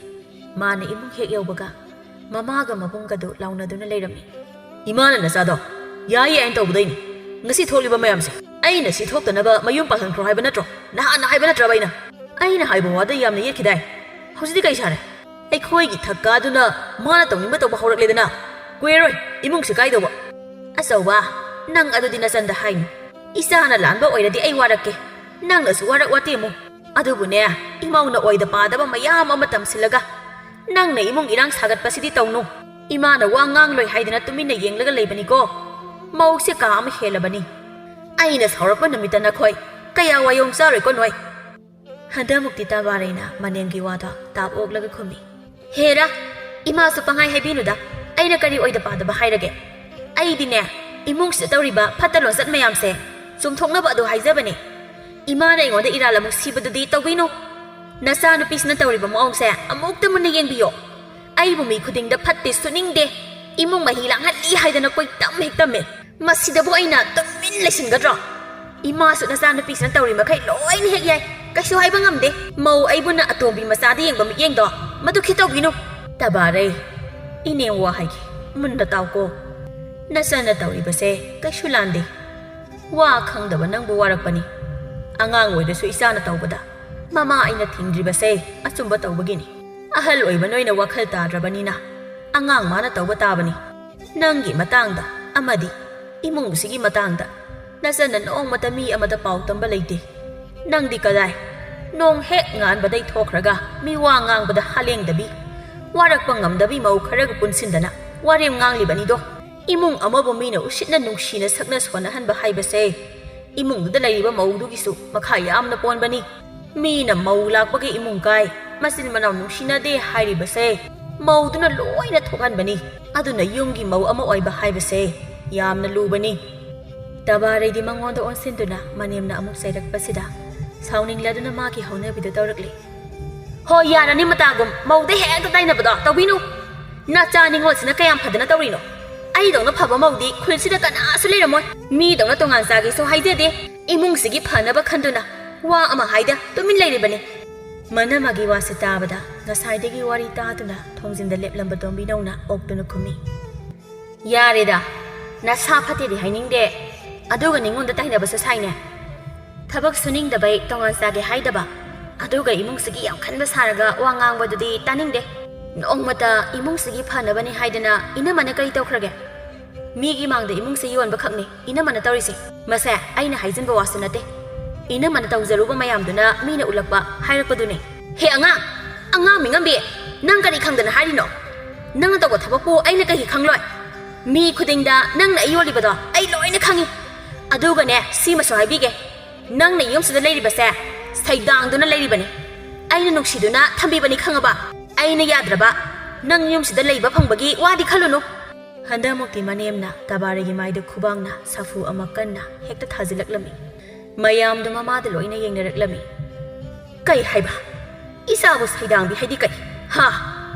ꯃꯥꯅ ꯏꯃꯨꯡ ꯍꯦꯛ ꯌꯧꯕꯒ ꯃꯃꯥꯒ ꯃꯕꯨꯡꯒꯗꯨ ꯂꯥꯎꯅꯗꯨꯅ ꯂꯩꯔꯝꯃꯤ꯫ "ꯏꯃꯥꯅ ꯅꯆꯥꯗꯣ ꯌꯥꯏ ꯌꯥꯏꯅ ꯇꯧꯕꯗꯩꯅꯤ ꯉꯁꯤ ꯊꯣꯛꯂꯤꯕ ꯃꯌꯥꯝꯁꯦ꯫ ꯑꯩꯅ ꯁꯤ ꯊꯣꯛꯇꯅꯕ ꯃꯌꯨꯝ ꯄꯥꯜꯍꯟꯈ꯭ꯔꯣ ꯍꯥꯏꯕ ꯅꯠꯇ꯭ꯔꯣ? ꯅꯍꯥꯟꯅ ꯍꯥꯏꯕ ꯅꯠꯇ꯭ꯔꯕ ꯑꯩꯅ? ꯑꯩꯅ ꯍꯥꯏꯕ ꯋꯥꯗ ꯌꯥꯝꯅ ꯌꯦꯠꯈꯤꯗꯥꯏ? ꯍꯧꯖꯤꯛꯇꯤ ꯀꯩ ꯁꯥꯔꯦ? ꯑꯩꯈꯣꯏꯒꯤ ꯊꯛꯀꯥꯗꯨꯅ ꯃꯥꯅ ꯇꯧꯅꯤꯡꯕ ꯇꯧꯕ ꯍꯧꯔꯛꯂꯦꯗꯅ꯫ ꯀꯨꯏꯔꯔꯣꯏ ꯏꯃꯨꯡꯁꯦ ꯀꯥꯏꯗꯧꯕ꯫ ꯑꯆꯧꯕ, ꯅꯪ ꯑꯗꯨꯗꯤ ꯅꯆꯟꯗ ꯍꯥꯏꯅꯨ꯫ ꯏꯆꯥꯅ ꯂꯥꯟꯕ ꯑꯣꯏꯔꯗꯤ ꯑꯩ ꯋꯥꯔꯛꯀꯦ꯫ ꯅꯪꯅꯁꯨ ꯋꯥꯔꯛ ꯋꯥꯇꯦꯝꯃꯨ꯫ ꯑꯗꯨꯕꯨꯅꯦ, ꯏꯃꯧꯅ ꯑꯣꯏꯗ ꯄꯥꯗꯕ ꯃꯌꯥꯝ ꯑꯃ ꯇꯝꯁꯤꯜꯂꯒ ꯅꯪꯅ ꯏꯃꯨꯡ ꯏꯔꯥꯡ ꯁꯥꯒꯠꯄꯁꯤꯗꯤ ꯇꯧꯅꯨ꯫ ꯏꯃꯥꯅ ꯋꯥ ꯉꯥꯡꯂꯣꯏ ꯍꯥꯏꯗꯅ ꯇꯨꯃꯤꯟꯅ ꯌꯦꯡꯂꯒ ꯂꯩꯕꯅꯤꯀꯣ꯫ ꯃꯧꯁꯦ ꯀꯥ ꯑꯃ ꯍꯦꯜꯂꯕꯅꯤ꯫ ꯑꯩꯅ ꯁꯥꯎꯔꯛꯄ ꯅꯨꯃꯤꯠꯇ ꯅꯈꯣꯏ ꯀꯌꯥ ꯋꯥꯌꯣꯡ ꯆꯥꯔꯣꯏꯀꯣ ꯅꯣꯏ꯫ ꯍꯟꯗꯛꯃꯨꯛꯇꯤ ꯇꯕꯥꯔꯩꯅ ꯃꯅꯦꯝꯒꯤ ꯋꯥꯗꯣ ꯇꯥꯞ ꯑꯣꯛꯂꯒ ꯈꯨꯝꯃꯤ꯫ ꯍꯦꯔꯥ, ꯏꯃꯥꯁꯨ ꯄꯪꯍꯥꯏ ꯍꯥꯏꯕꯤꯅꯨꯗ꯫ ꯑꯩꯅ ꯀꯔꯤ ꯑꯣꯏꯗ ꯄꯥꯗꯕ ꯍꯥꯏꯔꯒꯦ? ꯑꯩꯗꯤꯅꯦ, ꯏꯃꯨꯡꯁꯤꯗ ꯇꯧꯔꯤꯕ ꯐꯠꯇ ꯂꯣꯟꯆꯠ ꯃꯌꯥꯝꯁꯦ ꯆꯨꯝꯊꯣꯛꯅꯕ ꯑꯗꯨ ꯍꯥꯏꯖꯕꯅꯦ꯫ ꯏꯃꯥꯅ ꯑꯩꯉꯣꯟꯗ ꯏꯔꯥꯜ ꯑꯃꯨꯛ ꯁꯤꯕꯗꯨꯗꯤ ꯇꯧꯕꯤꯅꯨ꯫ ꯅꯆꯥꯅꯨꯄꯤꯁꯤꯅ ꯇꯧꯔꯤꯕ ꯃꯑꯣꯡꯁꯦ ꯑꯃꯨꯛꯇ ꯃꯨꯟꯅ ꯌꯦꯡꯕꯤꯌꯣ꯫ ꯑꯩꯕꯨ ꯃꯤ ꯈꯨꯗꯤꯡꯗ ꯐꯠꯇꯦ, ꯁꯨꯅꯤꯡꯗꯦ, ꯏꯃꯨꯡ ꯃꯍꯤ ꯂꯥꯡꯍꯜꯂꯤ ꯍꯥꯏꯗꯅ ꯀꯣꯏꯇꯝ ꯍꯦꯛ ꯇꯝꯃꯦ꯫ ꯃꯁꯤꯗꯕꯨ ꯑꯩꯅ ꯇꯨꯃꯤꯟ ꯂꯩꯁꯤꯟꯒꯗ꯭ꯔꯣ? ꯏꯃꯥꯁꯨ ꯅꯆꯥꯅꯨꯄꯤꯁꯤꯅ ꯇꯧꯔꯤ ꯃꯈꯩ ꯂꯣꯏꯅ ꯍꯦꯛ ꯌꯥꯏ꯫ ꯀꯩꯁꯨ ꯍꯥꯏꯕ ꯉꯝꯗꯦ꯫ ꯃꯧ ꯑꯩꯕꯨꯅ ꯑꯇꯣꯝꯕꯤ ꯃꯆꯥꯗ ꯌꯦꯡꯕ ꯃꯤꯠꯌꯦꯡꯗꯣ ꯃꯗꯨ ꯈꯤꯇꯧꯕꯤꯅꯨ꯫ ꯇꯕꯥꯔꯩ, ꯏꯅꯦ ꯋꯥ ꯍꯥꯏꯒꯦ, ꯃꯨꯟꯅ ꯇꯥꯎꯀꯣ꯫ ꯅꯆꯟꯅ ꯇꯧꯔꯤꯕꯁꯦ ꯀꯩꯁꯨ ꯂꯥꯟꯗꯦ꯫ ꯋꯥ ꯈꯪꯗꯕ ꯅꯪꯕꯨ ꯋꯥꯔꯛꯄꯅꯤ꯫ ꯑꯉꯥꯡ ꯑꯣꯏꯔꯁꯨ ꯏꯆꯥꯅ ꯇꯧꯕꯗ ꯃꯃꯥ ꯑꯩꯅ ꯊꯤꯡꯗ꯭ꯔꯤꯕꯁꯦ ꯑꯆꯨꯝꯕ ꯇꯧꯕꯒꯤꯅꯤ꯫ ꯑꯍꯜ ꯑꯣꯏꯕ ꯅꯣꯏꯅ ꯋꯥꯈꯜ ꯇꯥꯗ꯭ꯔꯕꯅꯤꯅ ꯑꯉꯥꯡ ꯃꯥꯅ ꯇꯧꯕ ꯇꯥꯕꯅꯤ꯫ ꯅꯪꯒꯤ ꯃꯇꯥꯡꯗ ꯑꯃꯗꯤ ꯏꯃꯨꯡꯁꯤꯒꯤ ꯃꯇꯥꯡꯗ ꯅꯆꯟꯅ ꯅꯣꯡꯃꯇ ꯃꯤ ꯑꯃꯗ ꯄꯥꯎ ꯇꯝꯕ ꯂꯩꯇꯦ꯫ ꯅꯪꯗꯤ ꯀꯗꯥꯏ? ꯅꯣꯡ ꯍꯦꯛ ꯉꯥꯟꯕꯗꯩ ꯊꯣꯛꯈ꯭ꯔꯒ ꯃꯤ ꯋꯥ ꯉꯥꯡꯕꯗ ꯍꯥꯂꯦꯡꯗꯕꯤ, ꯋꯥꯔꯛꯄ ꯉꯝꯗꯕꯤ ꯃꯧ ꯈꯔꯒ ꯄꯨꯟꯁꯤꯟꯗꯅ ꯋꯥꯔꯦꯝ ꯉꯥꯡꯂꯤꯕꯅꯤꯗꯣ꯫ ꯏꯃꯨꯡ ꯑꯃꯕꯨ ꯃꯤꯅ ꯎꯁꯤꯠꯅ ꯅꯨꯡꯁꯤꯅ ꯁꯛꯅ ꯁꯣꯟꯅꯍꯟꯕ ꯍꯥꯏꯕꯁꯦ ꯏꯃꯨꯡꯗꯨꯗ ꯂꯩꯔꯤꯕ ꯃꯧꯗꯨꯒꯤꯁꯨ ꯃꯈꯥ ꯌꯥꯝꯅ ꯄꯣꯟꯕꯅꯤ꯫ ꯃꯤꯅ ꯃꯧ ꯂꯥꯛꯄꯒꯤ ꯏꯃꯨꯡ ꯀꯥꯏ, ꯃꯆꯤꯟ ꯃꯅꯥꯎ ꯅꯨꯡꯁꯤꯅꯗꯦ ꯍꯥꯏꯔꯤꯕꯁꯦ ꯃꯧꯗꯨꯅ ꯂꯣꯏꯅ ꯊꯣꯛꯍꯟꯕꯅꯤ꯫ ꯑꯗꯨꯅ ꯌꯨꯝꯒꯤ ꯃꯧ ꯑꯃ ꯑꯣꯏꯕ ꯍꯥꯏꯕꯁꯦ ꯌꯥꯝꯅ ꯂꯨꯕꯅꯤ꯫ ꯇꯕꯥꯔꯩꯗꯤ ꯃꯉꯣꯟꯗ ꯑꯣꯟꯁꯤꯟꯗꯨꯅ ꯃꯅꯦꯝꯅ ꯑꯃꯨꯛ ꯆꯩꯔꯛꯄꯁꯤꯗ ꯁꯥꯎꯅꯤꯡꯂꯗꯨꯅ ꯃꯥꯒꯤ ꯍꯧꯅꯕꯤꯗꯨ ꯇꯧꯔꯛꯂꯤ꯫ ꯍꯣ, ꯌꯥꯔꯅꯤ ꯃꯇꯥꯒꯨꯝ, ꯃꯧꯗ ꯍꯦꯛꯇ ꯇꯥꯏꯅꯕꯗꯣ ꯇꯧꯕꯤꯅꯨ꯫ ꯅꯆꯥ ꯅꯤꯡꯉꯣꯜꯁꯤꯅ ꯀꯌꯥꯝ ꯐꯗꯅ ꯇꯧꯔꯤꯅꯣ? ꯑꯩꯗꯧꯅ ꯐꯕ ꯃꯧꯗꯤ ꯈꯨꯜꯁꯤꯗ ꯀꯅꯥꯁꯨ ꯂꯩꯔꯝꯃꯣꯏ꯫ ꯃꯤꯗꯧꯅ ꯇꯣꯉꯥꯟ ꯆꯥꯒꯦꯁꯨ ꯍꯥꯏꯖꯗꯦ꯫ ꯏꯃꯨꯡꯁꯤꯒꯤ ꯐꯅꯕ ꯈꯟꯗꯨꯅ ꯋꯥ ꯑꯃ ꯍꯥꯏꯗ ꯇꯨꯃꯤꯟ ꯂꯩꯔꯤꯕꯅꯤ꯫ ꯃꯅꯝꯃꯒꯤ ꯋꯥꯁꯤ ꯇꯥꯕꯗ ꯉꯁꯥꯏꯗꯒꯤ ꯋꯥꯔꯤ ꯇꯥꯗꯨꯅ ꯊꯣꯡꯖꯤꯟꯗ ꯂꯦꯞꯂꯝꯕ ꯇꯣꯝꯕꯤꯅꯧꯅ ꯑꯣꯛꯇꯨꯅ ꯈꯨꯝꯃꯤ꯫ ꯌꯥꯔꯦꯗ, ꯅꯁꯥ ꯐꯠꯇꯦꯗꯤ ꯍꯥꯏꯅꯤꯡꯗꯦ꯫ ꯑꯗꯨꯒ ꯅꯤꯉꯣꯟꯗ ꯇꯥꯏꯅꯕꯁꯨ ꯁꯥꯏꯅꯦ꯫ ꯊꯕꯛ ꯁꯨꯅꯤꯡꯗꯕꯩ ꯇꯣꯉꯥꯟ ꯆꯥꯒꯦ ꯍꯥꯏꯗꯕ, ꯑꯗꯨꯒ ꯏꯃꯨꯡꯁꯤꯒꯤ ꯌꯥꯝ ꯈꯟꯕ ꯁꯥꯔꯒ ꯋꯥ ꯉꯥꯡꯕꯗꯨꯗꯤ ꯇꯥꯅꯤꯡꯗꯦ꯫ ꯅꯣꯡꯃꯇ ꯏꯃꯨꯡꯁꯤꯒꯤ ꯐꯅꯕꯅꯤ ꯍꯥꯏꯗꯅ ꯏꯅꯝꯃꯅ ꯀꯔꯤ ꯇꯧꯈ꯭ꯔꯒꯦ? ꯃꯤꯒꯤ ꯃꯥꯡꯗ ꯏꯃꯨꯡꯁꯦ ꯌꯣꯟꯕ ꯈꯛꯅꯤ ꯏꯅꯝꯃꯅ ꯇꯧꯔꯤꯁꯦ꯫ ꯃꯁꯦ ꯑꯩꯅ ꯍꯥꯏꯖꯤꯟꯕ ꯋꯥꯁꯨ ꯅꯠꯇꯦ꯫ ꯏꯅꯝꯃꯅ ꯇꯧꯖꯔꯨꯕ ꯃꯌꯥꯝꯗꯨꯅ ꯃꯤꯅ ꯎꯠꯂꯛꯄ ꯍꯥꯏꯔꯛꯄꯗꯨꯅꯤ꯫ ꯍꯦ ꯑꯉꯥꯡ, ꯑꯉꯥꯡ ꯃꯤꯉꯝꯕꯤ, ꯅꯪ ꯀꯔꯤ ꯈꯪꯗꯅ ꯍꯥꯏꯔꯤꯅꯣ? ꯅꯪꯅ ꯇꯧꯕ ꯊꯕꯛꯄꯨ ꯑꯩꯅ ꯀꯩꯒꯤ ꯈꯪꯂꯣꯏ? ꯃꯤ ꯈꯨꯗꯤꯡꯗ ꯅꯪꯅ ꯑꯩ ꯌꯣꯜꯂꯤꯕꯗꯣ ꯑꯩ ꯂꯣꯏꯅ ꯈꯪꯉꯤ꯫ ꯑꯗꯨꯒꯅꯦ, ꯁꯤꯃꯁꯨ ꯍꯥꯏꯕꯤꯒꯦ, ꯅꯪꯅ ꯌꯨꯝꯁꯤꯗ ꯂꯩꯔꯤꯕꯁꯦ ꯁꯩꯗꯥꯡꯗꯨꯅ ꯂꯩꯔꯤꯕꯅꯤ꯫ ꯑꯩꯅ ꯅꯨꯡꯁꯤꯗꯨꯅ ꯊꯝꯕꯤꯕꯅꯤ, ꯈꯪꯉꯕ? ꯑꯩꯅ ꯌꯥꯗ꯭ꯔꯕ ꯅꯪ ꯌꯨꯝꯁꯤꯗ ꯂꯩꯕ ꯐꯪꯕꯒꯤ ꯋꯥꯗꯤ ꯈꯜꯂꯨꯅꯨ꯫ ꯍꯟꯗꯛꯃꯨꯛꯇꯤ ꯃꯅꯦꯝꯅ ꯇꯕꯥꯔꯤꯒꯤ ꯃꯥꯏꯗ ꯈꯨꯕꯥꯛꯅ ꯁꯥꯐꯨ ꯑꯃ ꯀꯟꯅ ꯍꯦꯛꯇ ꯊꯥꯖꯤꯜꯂꯛꯂꯝꯃꯤ꯫ ꯃꯌꯥꯝꯗꯨ ꯃꯃꯥꯗ ꯂꯣꯏꯅ ꯌꯦꯡꯅꯔꯛꯂꯝꯃꯤ꯫ ꯀꯩ ꯍꯥꯏꯕ? ꯏꯆꯥꯕꯨ ꯁꯩꯗꯥꯡꯕꯤ ꯍꯥꯏꯗꯤ ꯀꯩ? ꯍꯥ?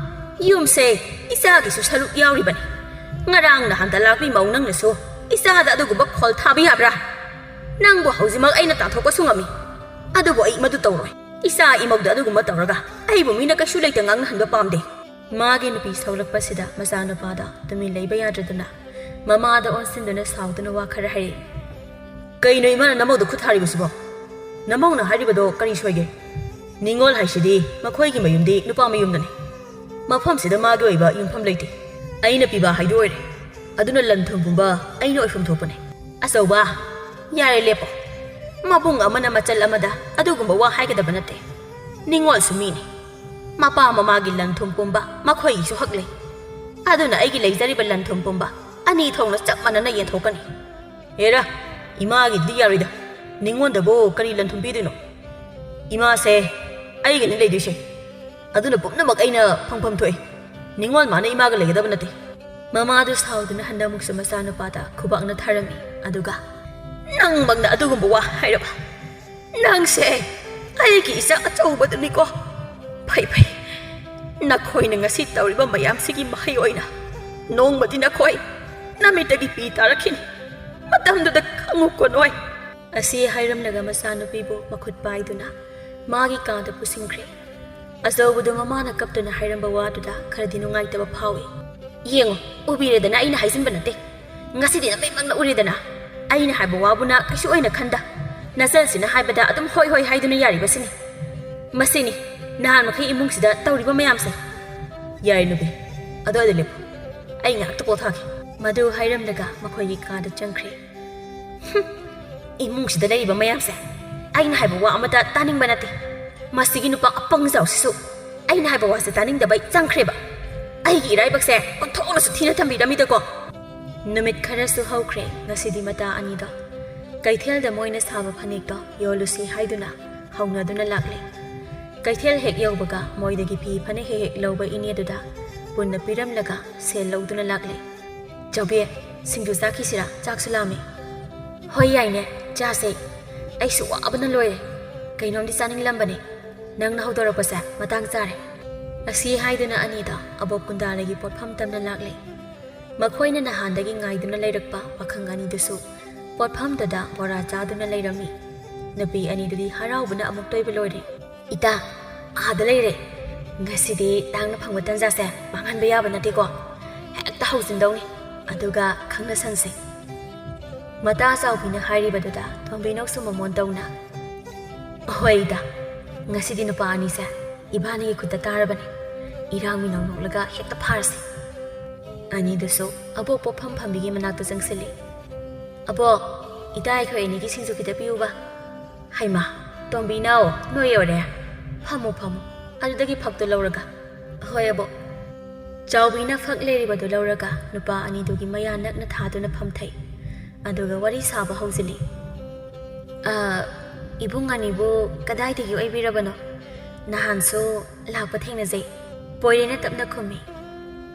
ꯌꯨꯝꯁꯦ ꯏꯆꯥꯒꯤꯁꯨ ꯁꯔꯨꯛ ꯌꯥꯎꯔꯤꯕꯅꯤ꯫ ꯉꯔꯥꯡ ꯅꯍꯥꯟ ꯇꯂꯥꯛꯄꯤ ꯃꯧ ꯅꯪꯅꯁꯨ ꯏꯆꯥꯗ ꯑꯗꯨꯒꯨꯝꯕ ꯈꯣꯜ ꯊꯥꯕ ꯌꯥꯕ꯭ꯔꯥ? ꯅꯪꯕꯨ ꯍꯧꯖꯤꯛꯃꯛ ꯑꯩꯅ ꯇꯥꯟꯊꯣꯛꯄꯁꯨ ꯉꯝꯃꯤ, ꯑꯗꯨꯕꯨ ꯑꯩ ꯃꯗꯨ ꯇꯧꯔꯣꯏ꯫ ꯏꯆꯥ ꯏꯃꯧꯗ ꯑꯗꯨꯒꯨꯝꯕ ꯇꯧꯔꯒ ꯑꯩꯕꯨ ꯃꯤꯅ ꯀꯩꯁꯨ ꯂꯩꯇ ꯉꯥꯡꯅꯍꯟꯕ ꯄꯥꯝꯗꯦ꯫ ꯃꯥꯒꯤ ꯅꯨꯄꯤ ꯁꯧꯂꯛꯄꯁꯤꯗ ꯃꯆꯥꯅꯨꯄꯥꯗ ꯇꯨꯃꯤꯟ ꯂꯩꯕ ꯌꯥꯗ꯭ꯔꯗꯨꯅ ꯃꯃꯥꯗ ꯑꯣꯟꯁꯤꯟꯗꯨꯅ ꯁꯥꯎꯗꯨꯅ ꯋꯥ ꯈꯔ ꯍꯥꯏꯔꯛꯏ꯫ ꯀꯩꯅꯣ ꯏꯃꯥꯅ ꯅꯃꯧꯗ ꯈꯨꯠ ꯊꯥꯔꯤꯕꯁꯤꯕꯣ? ꯅꯃꯧꯅ ꯍꯥꯏꯔꯤꯕꯗꯣ ꯀꯔꯤ ꯁꯣꯏꯒꯦ? ꯅꯤꯉꯣꯜ ꯍꯥꯏꯁꯤꯗꯤ ꯃꯈꯣꯏꯒꯤ ꯃꯌꯨꯝꯗꯤ ꯅꯨꯄꯥ ꯃꯌꯨꯝꯗꯅꯤ꯫ ꯃꯐꯝꯁꯤꯗ ꯃꯥꯒꯤ ꯑꯣꯏꯕ ꯌꯨꯝꯐꯝ ꯂꯩꯇꯦ꯫ ꯑꯩꯅ ꯄꯤꯕ ꯍꯥꯏꯗꯣ ꯑꯣꯏꯔꯦ꯫ ꯑꯗꯨꯅ ꯂꯟ ꯊꯨꯝ ꯄꯨꯝꯕ ꯑꯩꯅ ꯑꯣꯏꯐꯝ ꯊꯣꯛꯄꯅꯦ꯫ ꯑꯆꯧꯕ, ꯌꯥꯔꯦ ꯂꯦꯞꯄꯣ꯫ ꯃꯕꯨꯡ ꯑꯃꯅ ꯃꯆꯜ ꯑꯃꯗ ꯑꯗꯨꯒꯨꯝꯕ ꯋꯥ ꯍꯥꯏꯒꯗꯕ ꯅꯠꯇꯦ꯫ ꯅꯤꯉꯣꯜꯁꯨ ꯃꯤꯅꯤ꯫ ꯃꯄꯥ ꯃꯃꯥꯒꯤ ꯂꯟ ꯊꯨꯝ ꯄꯨꯝꯕ ꯃꯈꯣꯏꯒꯤꯁꯨ ꯍꯛ ꯂꯩ꯫ ꯑꯗꯨꯅ ꯑꯩꯒꯤ ꯂꯩꯖꯔꯤꯕ ꯂꯟ ꯊꯨꯝ ꯄꯨꯝꯕ ꯑꯅꯤ ꯊꯣꯛꯅ ꯆꯞ ꯃꯥꯟꯅꯅ ꯌꯦꯟꯊꯣꯛꯀꯅꯤ꯫ ꯍꯦꯔꯥ, ꯏꯃꯥꯒꯤꯗꯤ ꯌꯥꯔꯣꯏꯗ꯫ ꯅꯤꯉꯣꯟꯗꯕꯨ ꯀꯔꯤ ꯂꯟ ꯊꯨꯝ ꯄꯤꯗꯣꯏꯅꯣ? ꯏꯃꯥꯁꯦ ꯑꯩꯒꯅꯤ ꯂꯩꯗꯣꯏꯁꯦ꯫ ꯑꯗꯨꯅ ꯄꯨꯝꯅꯃꯛ ꯑꯩꯅ ꯐꯪꯐꯝ ꯊꯣꯛꯏ꯫ ꯅꯤꯉꯣꯜ ꯃꯥꯅ ꯏꯃꯥꯒ ꯂꯩꯒꯗꯕ ꯅꯠꯇꯦ꯫ ꯃꯃꯥꯗꯨ ꯁꯥꯎꯗꯨꯅ ꯍꯟꯗꯛꯃꯨꯛꯁꯨ ꯃꯆꯥꯅꯨꯄꯥꯗ ꯈꯨꯕꯥꯛꯅ ꯊꯥꯔꯝꯃꯤ꯫ ꯑꯗꯨꯒ, "ꯅꯪꯃꯛꯅ ꯑꯗꯨꯒꯨꯝꯕ ꯋꯥ ꯍꯥꯏꯔꯕ? ꯅꯪꯁꯦ ꯑꯩꯒꯤ ꯏꯆꯥ ꯑꯆꯧꯕꯗꯨꯅꯤꯀꯣ꯫ ꯐꯩ, ꯐꯩ꯫ ꯅꯈꯣꯏꯅ ꯉꯁꯤ ꯇꯧꯔꯤꯕ ꯃꯌꯥꯝꯁꯤꯒꯤ ꯃꯍꯩ ꯑꯣꯏꯅ ꯅꯣꯡꯃꯗꯤ ꯅꯈꯣꯏ ꯅꯃꯤꯠꯇꯒꯤ ꯄꯤ ꯇꯥꯔꯛꯈꯤꯅꯤ꯫ ꯃꯇꯝꯗꯨꯗ ꯈꯪꯉꯨꯀꯣ ꯅꯣꯏ꯫" ꯑꯁꯤ ꯍꯥꯏꯔꯝꯂꯒ ꯃꯆꯥꯅꯨꯄꯤꯕꯨ ꯃꯈꯨꯠ ꯄꯥꯏꯗꯨꯅ ꯃꯥꯒꯤ ꯀꯥꯗ ꯄꯨꯁꯤꯟꯈ꯭ꯔꯦ꯫ ꯑꯆꯧꯕꯗꯨ ꯃꯃꯥꯅ ꯀꯞꯇꯨꯅ ꯍꯥꯏꯔꯝꯕ ꯋꯥꯗꯨꯗ ꯈꯔꯗꯤ ꯅꯨꯡꯉꯥꯏꯇꯕ ꯐꯥꯎꯏ꯫ "ꯌꯦꯡꯉꯨ, ꯎꯕꯤꯔꯦꯗꯅ, ꯑꯩꯅ ꯍꯥꯏꯖꯤꯟꯕ ꯅꯠꯇꯦ꯫ ꯉꯁꯤꯗꯤ ꯅꯃꯤꯠꯃꯛꯅ ꯎꯔꯦꯗꯅ꯫ ꯑꯩꯅ ꯍꯥꯏꯕ ꯋꯥꯕꯨꯅ ꯀꯩꯁꯨ ꯑꯣꯏꯅ ꯈꯟꯗ, ꯅꯆꯜꯁꯤꯅ ꯍꯥꯏꯕꯗ ꯑꯗꯨꯝ ꯍꯣꯏ ꯍꯣꯏ ꯍꯥꯏꯗꯨꯅ ꯌꯥꯔꯤꯕꯁꯤꯅꯤ꯫ ꯃꯁꯤꯅꯤ ꯅꯍꯥꯟ ꯃꯈꯩ ꯏꯃꯨꯡꯁꯤꯗ ꯇꯧꯔꯤꯕ ꯃꯌꯥꯝꯁꯦ꯫ ꯌꯥꯔꯦ ꯅꯨꯄꯤ, ꯑꯗꯨꯋꯥꯏꯗ ꯂꯦꯞꯄꯨ꯫ ꯑꯩ ꯉꯥꯏꯍꯥꯛꯇ ꯄꯣꯊꯥꯒꯦ꯫ ꯃꯗꯨ ꯍꯥꯏꯔꯝꯂꯒ ꯃꯈꯣꯏꯒꯤ ꯀꯥꯗ ꯆꯪꯈ꯭ꯔꯦ꯫ ꯍꯨꯝ, ꯏꯃꯨꯡꯁꯤꯗ ꯂꯩꯔꯤꯕ ꯃꯌꯥꯝꯁꯦ ꯑꯩꯅ ꯍꯥꯏꯕ ꯋꯥ ꯑꯃꯠꯇ ꯇꯥꯅꯤꯡꯕ ꯅꯠꯇꯦ꯫ ꯃꯁꯤꯒꯤ ꯅꯨꯄꯥ ꯑꯄꯪ ꯖꯥꯎꯁꯤꯁꯨ ꯑꯩꯅ ꯍꯥꯏꯕ ꯋꯥꯁꯦ ꯇꯥꯅꯤꯡꯗꯕꯩ ꯆꯪꯈ꯭ꯔꯦꯕ꯫ ꯑꯩꯒꯤ ꯏꯔꯥꯏꯕꯛꯁꯦ ꯑꯣꯟꯊꯣꯛꯅꯁꯨ ꯊꯤꯅ ꯊꯝꯕꯤꯔꯝꯃꯤꯗꯀꯣ꯫ ꯅꯨꯃꯤꯠ ꯈꯔꯁꯨ ꯍꯧꯈ꯭ꯔꯦ ꯉꯁꯤꯗꯤ ꯃꯇꯥ ꯑꯅꯤꯗꯣ ꯀꯩꯊꯦꯜꯗ ꯃꯣꯏꯅ ꯁꯥꯕ ꯐꯅꯦꯛꯇꯣ ꯌꯣꯜꯂꯨꯁꯤ ꯍꯥꯏꯗꯨꯅ ꯍꯧꯅꯗꯨꯅ ꯂꯥꯛꯂꯦ꯫ ꯀꯩꯊꯦꯜ ꯍꯦꯛ ꯌꯧꯕꯒ ꯃꯣꯏꯗꯒꯤ ꯐꯤ ꯐꯅꯦꯛ ꯍꯦꯛ ꯍꯦꯛ ꯂꯧꯕ ꯏꯅꯦꯗꯨꯗ ꯄꯨꯟꯅ ꯄꯤꯔꯝꯂꯒ ꯁꯦꯜ ꯂꯧꯗꯨꯅ ꯂꯥꯛꯂꯦ꯫ "ꯆꯥꯎꯕꯤ, ꯁꯤꯡꯖꯨ ꯆꯥꯈꯤꯁꯤꯔꯥ? ꯆꯥꯛꯁꯨ ꯂꯥꯝꯃꯦ꯫" "ꯍꯣꯏ ꯌꯥꯏꯅꯦ, ꯆꯥꯁꯦ꯫ ꯑꯩꯁꯨ ꯋꯥꯕꯅ ꯂꯣꯏꯔꯦ꯫ ꯀꯩꯅꯣꯝꯗꯤ ꯆꯥꯅꯤꯡꯂꯝꯕꯅꯦ꯫ ꯅꯪꯅ ꯍꯧꯗꯣꯔꯛꯄꯁꯦ ꯃꯇꯥꯡ ꯆꯥꯔꯦ꯫" ꯑꯁꯤ ꯍꯥꯏꯗꯨꯅ ꯑꯅꯤꯗꯣ ꯑꯕꯣꯛ ꯀꯨꯟꯗꯥꯔꯒꯤ ꯄꯣꯠꯐꯝ ꯇꯝꯅ ꯂꯥꯛꯂꯦ꯫ ꯃꯈꯣꯏꯅ ꯅꯍꯥꯟꯗꯒꯤ ꯉꯥꯏꯗꯨꯅ ꯂꯩꯔꯛꯄ ꯄꯥꯈꯪ ꯑꯅꯤꯗꯨꯁꯨ ꯄꯣꯠꯐꯝꯗꯨꯗ ꯕꯣꯔꯥ ꯆꯥꯗꯨꯅ ꯂꯩꯔꯝꯃꯤ꯫ ꯅꯨꯄꯤ ꯑꯅꯤꯗꯨꯗꯤ ꯍꯔꯥꯎꯕꯅ ꯑꯃꯨꯛ ꯇꯣꯏꯕ ꯂꯣꯏꯔꯦ꯫ "ꯏꯇꯥ, ꯑꯥꯗ ꯂꯩꯔꯦ꯫ ꯉꯁꯤꯗꯤ ꯇꯥꯡꯅ ꯐꯪꯕ ꯇꯟꯖꯥꯁꯦ ꯃꯥꯡꯍꯟꯕ ꯌꯥꯕ ꯅꯠꯇꯦꯀꯣ꯫ ꯍꯦꯛꯇ ꯍꯧꯖꯤꯟꯗꯧꯅꯤ꯫ ꯑꯗꯨꯒ ꯈꯪꯅ ꯁꯪꯁꯦ꯫" ꯃꯇꯥ ꯆꯥꯎꯕꯤꯅ ꯍꯥꯏꯔꯤꯕꯗꯨꯗ ꯇꯣꯝꯕꯤꯅꯧꯁꯨ ꯃꯃꯣꯟ ꯇꯧꯅ, "ꯍꯣꯏꯗ, ꯉꯁꯤꯗꯤ ꯅꯨꯄꯥ ꯑꯅꯤꯁꯦ ꯏꯕꯥꯅꯤꯒꯤ ꯈꯨꯠꯇ ꯇꯥꯔꯕꯅꯤ꯫ ꯏꯔꯥꯡ ꯃꯤꯅꯧ ꯅꯣꯛꯂꯒ ꯍꯦꯛꯇ ꯐꯥꯔꯁꯤ꯫" ꯑꯅꯤꯗꯨꯁꯨ ꯑꯕꯣꯛ ꯄꯣꯠꯐꯝ ꯐꯝꯕꯤꯒꯤ ꯃꯅꯥꯛꯇ ꯆꯪꯁꯤꯜꯂꯤ꯫ "ꯑꯕꯣꯛ, ꯏꯇꯥ ꯑꯩꯈꯣꯏ ꯑꯅꯤꯒꯤ ꯁꯤꯡꯖꯨ ꯈꯤꯇ ꯄꯤꯌꯨꯕ꯫" "ꯍꯩꯃꯥ, ꯇꯣꯝꯕꯤꯅꯧ, ꯅꯣꯏ ꯌꯧꯔꯦ꯫ ꯐꯝꯃꯨ, ꯐꯝꯃꯨ꯫ ꯑꯗꯨꯗꯒꯤ ꯐꯛꯇꯨ ꯂꯧꯔꯒ꯫" "ꯍꯣꯏ, ꯑꯕꯣꯛ꯫" ꯆꯥꯎꯕꯤꯅ ꯐꯛ ꯂꯩꯔꯤꯕꯗꯨ ꯂꯧꯔꯒ ꯅꯨꯄꯥ ꯑꯅꯤꯗꯨꯒꯤ ꯃꯌꯥ ꯅꯛꯅ ꯊꯥꯗꯨꯅ ꯐꯝꯊꯩ꯫ ꯑꯗꯨꯒ ꯋꯥꯔꯤ ꯁꯥꯕ ꯍꯧꯖꯤꯜꯂꯤ꯫ "ꯑ, ꯏꯕꯨꯡ ꯑꯅꯤꯕꯨ ꯀꯗꯥꯏꯗꯒꯤ ꯑꯣꯏꯕꯤꯔꯕꯅꯣ? ꯅꯍꯥꯟꯁꯨ ꯂꯥꯛꯄ ꯊꯦꯡꯅꯖꯩ꯫" ꯄꯣꯏꯔꯦꯅ ꯇꯞꯅ ꯈꯨꯝꯃꯤ꯫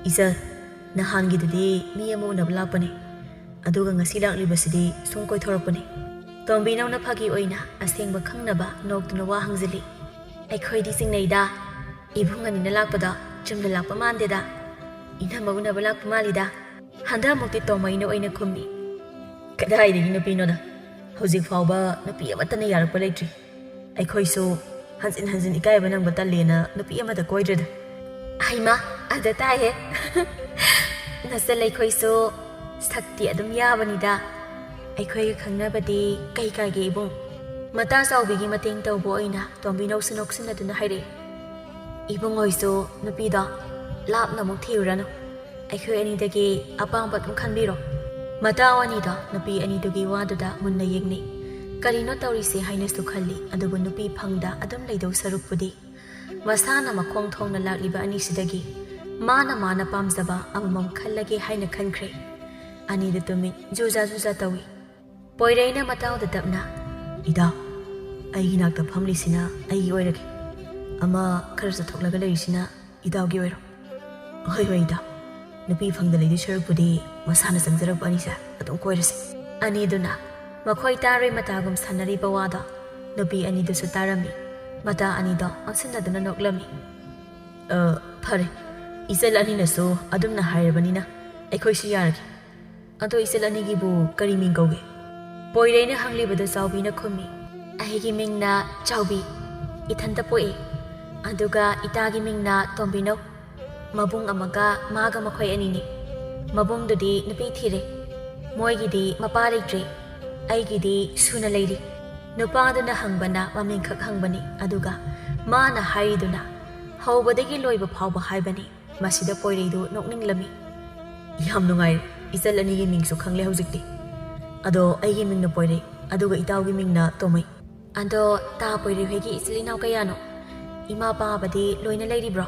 "ꯏꯆꯜ, ꯅꯍꯥꯟꯒꯤꯗꯨꯗꯤ ꯃꯤ ꯑꯃ ꯎꯅꯕ ꯂꯥꯛꯄꯅꯤ꯫ ꯑꯗꯨꯒ ꯉꯁꯤ ꯂꯥꯛꯂꯤꯕꯁꯤꯗꯤ ꯁꯨꯝ ꯀꯣꯏꯊꯣꯔꯛꯄꯅꯤ꯫" ꯇꯣꯝꯕꯤꯅꯧꯅ ꯐꯥꯒꯤ ꯑꯣꯏꯅ ꯑꯁꯦꯡꯕ ꯈꯪꯅꯕ ꯅꯣꯛꯇꯨꯅ ꯋꯥ ꯍꯪꯖꯤꯜꯂꯤ꯫ "ꯑꯩꯈꯣꯏꯗꯤ ꯆꯤꯡꯅꯩꯗ꯫ ꯏꯕꯨꯡ ꯑꯅꯤꯅ ꯂꯥꯛꯄꯗꯣ ꯆꯨꯝꯅ ꯂꯥꯛꯄ ꯃꯥꯟꯗꯦꯗ꯫ ꯏꯅꯝꯃ ꯎꯅꯕ ꯂꯥꯛꯄ ꯃꯥꯜꯂꯤꯗ꯫" ꯍꯟꯗꯛꯃꯨꯛꯇꯤ ꯇꯣꯝꯃꯩꯅ ꯑꯣꯏꯅ ꯈꯨꯝꯃꯤ꯫ "ꯀꯗꯥꯏꯗꯒꯤ ꯅꯨꯄꯤꯅꯣꯗ? ꯍꯧꯖꯤꯛ ꯐꯥꯎꯕ ꯅꯨꯄꯤ ꯑꯃꯠꯇꯅ ꯌꯥꯔꯛꯄ ꯂꯩꯇ꯭ꯔꯤ꯫ ꯑꯩꯈꯣꯏꯁꯨ ꯍꯟꯖꯤꯟ ꯍꯟꯖꯤꯟ ꯏꯀꯥꯏꯕ ꯅꯪꯕ ꯇꯜꯂꯦꯅ ꯅꯨꯄꯤ ꯑꯃꯗ ꯀꯣꯏꯗ꯭ꯔꯦꯗ꯫" "ꯍꯩꯃꯥ, ꯑꯗ ꯇꯥꯏꯍꯦ꯫" "ꯅꯆꯜ ꯑꯩꯈꯣꯏꯁꯨ ꯁꯛꯇꯤ ꯑꯗꯨꯝ ꯌꯥꯕꯅꯤꯗ꯫" ꯑꯩꯈꯣꯏꯒ ꯈꯪꯅꯕꯗꯤ ꯀꯩ ꯀꯥꯏꯒꯦ ꯏꯕꯨꯡ? ꯃꯇꯥ ꯆꯥꯎꯕꯤꯒꯤ ꯃꯇꯦꯡ ꯇꯧꯕ ꯑꯣꯏꯅ ꯇꯣꯝꯕꯤꯅꯧꯁꯨ ꯅꯣꯛꯁꯤꯟꯅꯗꯨꯅ ꯍꯥꯏꯔꯛꯏ꯫ ꯏꯕꯨꯡ ꯍꯣꯏꯁꯨ ꯅꯨꯄꯤꯗꯣ ꯂꯥꯞꯅ ꯑꯃꯨꯛ ꯊꯤꯔꯨꯔꯅꯨ꯫ ꯑꯩꯈꯣꯏ ꯑꯅꯤꯗꯒꯤ ꯑꯄꯥꯝꯕ ꯑꯗꯨꯝ ꯈꯟꯕꯤꯔꯣ꯫ ꯃꯇꯥꯎ ꯑꯅꯤꯗꯣ ꯅꯨꯄꯤ ꯑꯅꯤꯗꯨꯒꯤ ꯋꯥꯗꯨꯗ ꯃꯨꯟꯅ ꯌꯦꯡꯅꯩ꯫ ꯀꯔꯤꯅꯣ ꯇꯧꯔꯤꯁꯦ ꯍꯥꯏꯅꯁꯨ ꯈꯜꯂꯤ, ꯑꯗꯨꯕꯨ ꯅꯨꯄꯤ ꯐꯪꯗ ꯑꯗꯨꯝ ꯂꯩꯗꯧ ꯁꯔꯨꯛꯄꯨꯗꯤ ꯃꯁꯥꯅ ꯃꯈꯣꯡ ꯊꯣꯡꯅ ꯂꯥꯛꯂꯤꯕ ꯑꯅꯤꯁꯤꯗꯒꯤ ꯃꯥꯅ ꯃꯥꯅ ꯄꯥꯝꯖꯕ ꯑꯃꯃꯝ ꯈꯜꯂꯒꯦ ꯍꯥꯏꯅ ꯈꯟꯈ꯭ꯔꯦ꯫ ꯑꯅꯤꯗꯨ ꯇꯨꯃꯤꯟ ꯖꯨꯖꯥ ꯖꯨꯖꯥ ꯇꯧꯏ꯫ ꯄꯣꯏꯔꯩꯅ ꯃꯇꯥꯎꯗ ꯇꯞꯅ, "ꯏꯇꯥꯎ, ꯑꯩꯒꯤ ꯅꯥꯛꯇ ꯐꯝꯂꯤꯁꯤꯅ ꯑꯩꯒꯤ ꯑꯣꯏꯔꯒꯦ꯫ ꯑꯃ ꯈꯔ ꯆꯠꯊꯣꯛꯂꯒ ꯂꯩꯔꯤꯁꯤꯅ ꯏꯇꯥꯎꯒꯤ ꯑꯣꯏꯔꯣ꯫" "ꯍꯣꯏ, ꯍꯣꯏ, ꯏꯇꯥꯎ꯫ ꯅꯨꯄꯤ ꯐꯪꯗ ꯂꯩꯗꯣꯏ ꯁꯔꯨꯛꯄꯨꯗꯤ ꯃꯁꯥꯅ ꯆꯪꯖꯔꯛꯄ ꯑꯅꯤꯁꯦ ꯑꯗꯨꯝ ꯀꯣꯏꯔꯁꯦ꯫" ꯑꯅꯤꯗꯨꯅ ꯃꯈꯣꯏ ꯇꯥꯔꯣꯏ ꯃꯇꯥꯒꯨꯝ ꯁꯥꯟꯅꯔꯤꯕ ꯋꯥꯗꯣ ꯅꯨꯄꯤ ꯑꯅꯤꯗꯨꯁꯨ ꯇꯥꯔꯝꯃꯤ꯫ ꯃꯇꯥ ꯑꯅꯤꯗꯣ ꯑꯣꯟꯁꯤꯟꯅꯗꯨꯅ ꯅꯣꯛꯂꯝꯃꯤ꯫ "ꯑ, ꯐꯔꯦ꯫ ꯏꯆꯜ ꯑꯅꯤꯅꯁꯨ ꯑꯗꯨꯝꯅ ꯍꯥꯏꯔꯕꯅꯤꯅ ꯑꯩꯈꯣꯏꯁꯨ ꯌꯥꯔꯒꯦ꯫ ꯑꯗꯣ ꯏꯆꯜ ꯑꯅꯤꯒꯤꯕꯨ ꯀꯔꯤ ꯃꯤꯡ ꯀꯧꯒꯦ?" ꯄꯣꯏꯔꯩꯅ ꯍꯪꯂꯤꯕꯗꯨ ꯆꯥꯎꯕꯤꯅ ꯈꯨꯝꯃꯤ꯫ "ꯑꯩꯒꯤ ꯃꯤꯡꯅ ꯆꯥꯎꯕꯤ, ꯏꯊꯟꯇ ꯄꯣꯛꯏ꯫ ꯑꯗꯨꯒ ꯏꯇꯥꯒꯤ ꯃꯤꯡꯅ ꯇꯣꯝꯕꯤꯅꯧ꯫ ꯃꯕꯨꯡ ꯑꯃꯒ ꯃꯥꯒ ꯃꯈꯣꯏ ꯑꯅꯤꯅꯤ꯫ ꯃꯕꯨꯡꯗꯨꯗꯤ ꯅꯨꯄꯤ ꯊꯤꯔꯦ꯫ ꯃꯣꯏꯒꯤꯗꯤ ꯃꯄꯥ ꯂꯩꯇ꯭ꯔꯦ꯫ ꯑꯩꯒꯤꯗꯤ ꯁꯨꯅ ꯂꯩꯔꯤ꯫" ꯅꯨꯄꯥꯗꯨꯅ ꯍꯪꯕꯅ ꯃꯃꯤꯡꯈꯛ ꯍꯪꯕꯅꯤ, ꯑꯗꯨꯒ ꯃꯥꯅ ꯍꯥꯏꯔꯤꯗꯨꯅ ꯍꯧꯕꯗꯒꯤ ꯂꯣꯏꯕ ꯐꯥꯎꯕ ꯍꯥꯏꯕꯅꯤ꯫ ꯃꯁꯤꯗ ꯄꯣꯏꯔꯩꯗꯨ ꯅꯣꯛꯅꯤꯡꯂꯝꯃꯤ꯫ "ꯌꯥꯝ ꯅꯨꯡꯉꯥꯏꯔꯦ, ꯏꯆꯜ ꯑꯅꯤꯒꯤ ꯃꯤꯡꯁꯨ ꯈꯪꯂꯦ ꯍꯧꯖꯤꯛꯇꯤ꯫ ꯑꯗꯣ ꯑꯩꯒꯤ ꯃꯤꯡꯅ ꯄꯣꯏꯔꯩ, ꯑꯗꯨꯒ ꯏꯇꯥꯎꯒꯤ ꯃꯤꯡꯅ ꯇꯣꯝꯃꯩ꯫" "ꯑꯗꯣ ꯇꯥ ꯄꯣꯏꯔꯩ ꯍꯣꯏꯒꯤ ꯏꯆꯤꯜ ꯏꯅꯥꯎ ꯀꯌꯥꯅꯣ? ꯏꯃꯥ ꯄꯥꯕꯗꯤ ꯂꯣꯏꯅ ꯂꯩꯔꯤꯕ꯭ꯔꯣ?"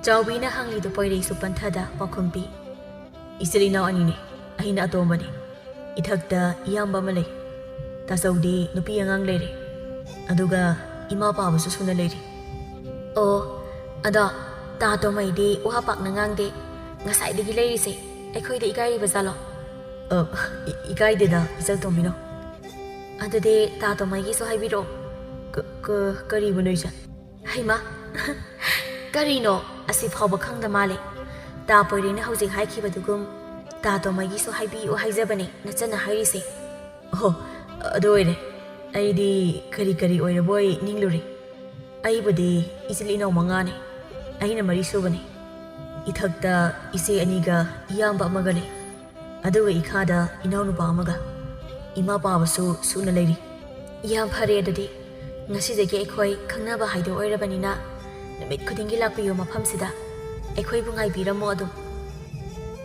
ꯆꯥꯎꯕꯤꯅ ꯍꯪꯂꯤꯗꯨ ꯄꯣꯏꯔꯩꯁꯨ ꯄꯟꯊꯗ ꯄꯥꯎꯈꯨꯝ ꯄꯤ꯫ "ꯏꯆꯤꯜ ꯏꯅꯥꯎ ꯑꯅꯤꯅꯦ, ꯑꯩꯅ ꯑꯇꯣꯝꯕꯅꯤ꯫ ꯏꯊꯛꯇ ꯏꯌꯥꯝꯕ ꯑꯃ ꯂꯩ꯫ ꯇꯥꯆꯧꯗꯤ ꯅꯨꯄꯤ ꯑꯉꯥꯡ ꯂꯩꯔꯦ꯫ ꯑꯗꯨꯒ ꯏꯃꯥ ꯄꯥꯕꯁꯨ ꯁꯨꯅ ꯂꯩꯔꯤ꯫" "ꯑꯣ, ꯑꯗꯣ ꯇꯥ ꯇꯣꯝꯃꯩꯗꯤ ꯋꯥ ꯄꯥꯛꯅ ꯉꯥꯡꯗꯦ꯫ ꯉꯁꯥꯏꯗꯒꯤ ꯂꯩꯔꯤꯁꯦ ꯑꯩꯈꯣꯏꯗ ꯏꯀꯥꯏꯔꯤꯕ ꯖꯥꯠꯂꯣ?" "ꯑ, ꯏ-, ꯏꯀꯥꯏꯗꯦꯗ, ꯏꯆꯜ ꯇꯣꯝꯕꯤꯅꯧ꯫" "ꯑꯗꯨꯗꯤ ꯇꯥ ꯇꯣꯝꯃꯩꯒꯤꯁꯨ ꯍꯥꯏꯕꯤꯔꯛꯑꯣ꯫" "ꯀ-, ꯀ-, ꯀꯔꯤꯕꯨꯅꯣ ꯏꯆꯦ?" "ꯍꯩꯃꯥ, ꯀꯔꯤꯅꯣ? ꯑꯁꯤꯐꯥꯎꯕ ꯈꯪꯗ ꯃꯥꯜꯂꯦ꯫ ꯇꯥ ꯄꯣꯏꯔꯩꯅ ꯍꯧꯖꯤꯛ ꯍꯥꯏꯈꯤꯕꯗꯨꯒꯨꯝ ꯇꯥ ꯇꯣꯝꯃꯩꯒꯤꯁꯨ ꯍꯥꯏꯕꯤꯌꯨ ꯍꯥꯏꯖꯕꯅꯦ ꯅꯆꯟꯅ ꯍꯥꯏꯔꯤꯁꯦ꯫" "ꯑꯣꯍꯣ, ꯑꯗꯨ ꯑꯣꯏꯔꯦ꯫ ꯑꯩꯗꯤ ꯀꯔꯤ ꯀꯔꯤ ꯑꯣꯏꯔꯕꯣꯏ ꯅꯤꯡꯂꯨꯔꯦ꯫ ꯑꯩꯕꯨꯗꯤ ꯏꯆꯤꯜ ꯏꯅꯥꯎ ꯃꯉꯥꯅꯦ꯫ ꯑꯩꯅ ꯃꯔꯤ ꯁꯨꯕꯅꯦ꯫ ꯏꯊꯛꯇ ꯏꯆꯦ ꯑꯅꯤꯒ ꯏꯌꯥꯝꯕ ꯑꯃꯒ ꯂꯩ꯫ ꯑꯗꯨꯒ ꯏꯈꯥꯗ ꯏꯅꯥꯎꯅꯨꯄꯥ ꯑꯃꯒ꯫" ꯏꯃꯥ ꯄꯥꯕꯁꯨ ꯁꯨꯅ ꯂꯩꯔꯤ꯫ ꯌꯥꯝ ꯐꯔꯦ ꯑꯗꯨꯗꯤ꯫ ꯉꯁꯤꯗꯒꯤ ꯑꯩꯈꯣꯏ ꯈꯪꯅꯕ ꯍꯥꯏꯗꯣ ꯑꯣꯏꯔꯕꯅꯤꯅ ꯅꯨꯃꯤꯠ ꯈꯨꯗꯤꯡꯒꯤ ꯂꯥꯛꯄꯤꯌꯣ ꯃꯐꯝꯁꯤꯗ꯫ ꯑꯩꯈꯣꯏꯕꯨ ꯉꯥꯏꯕꯤꯔꯝꯃꯣ ꯑꯗꯨꯝ꯫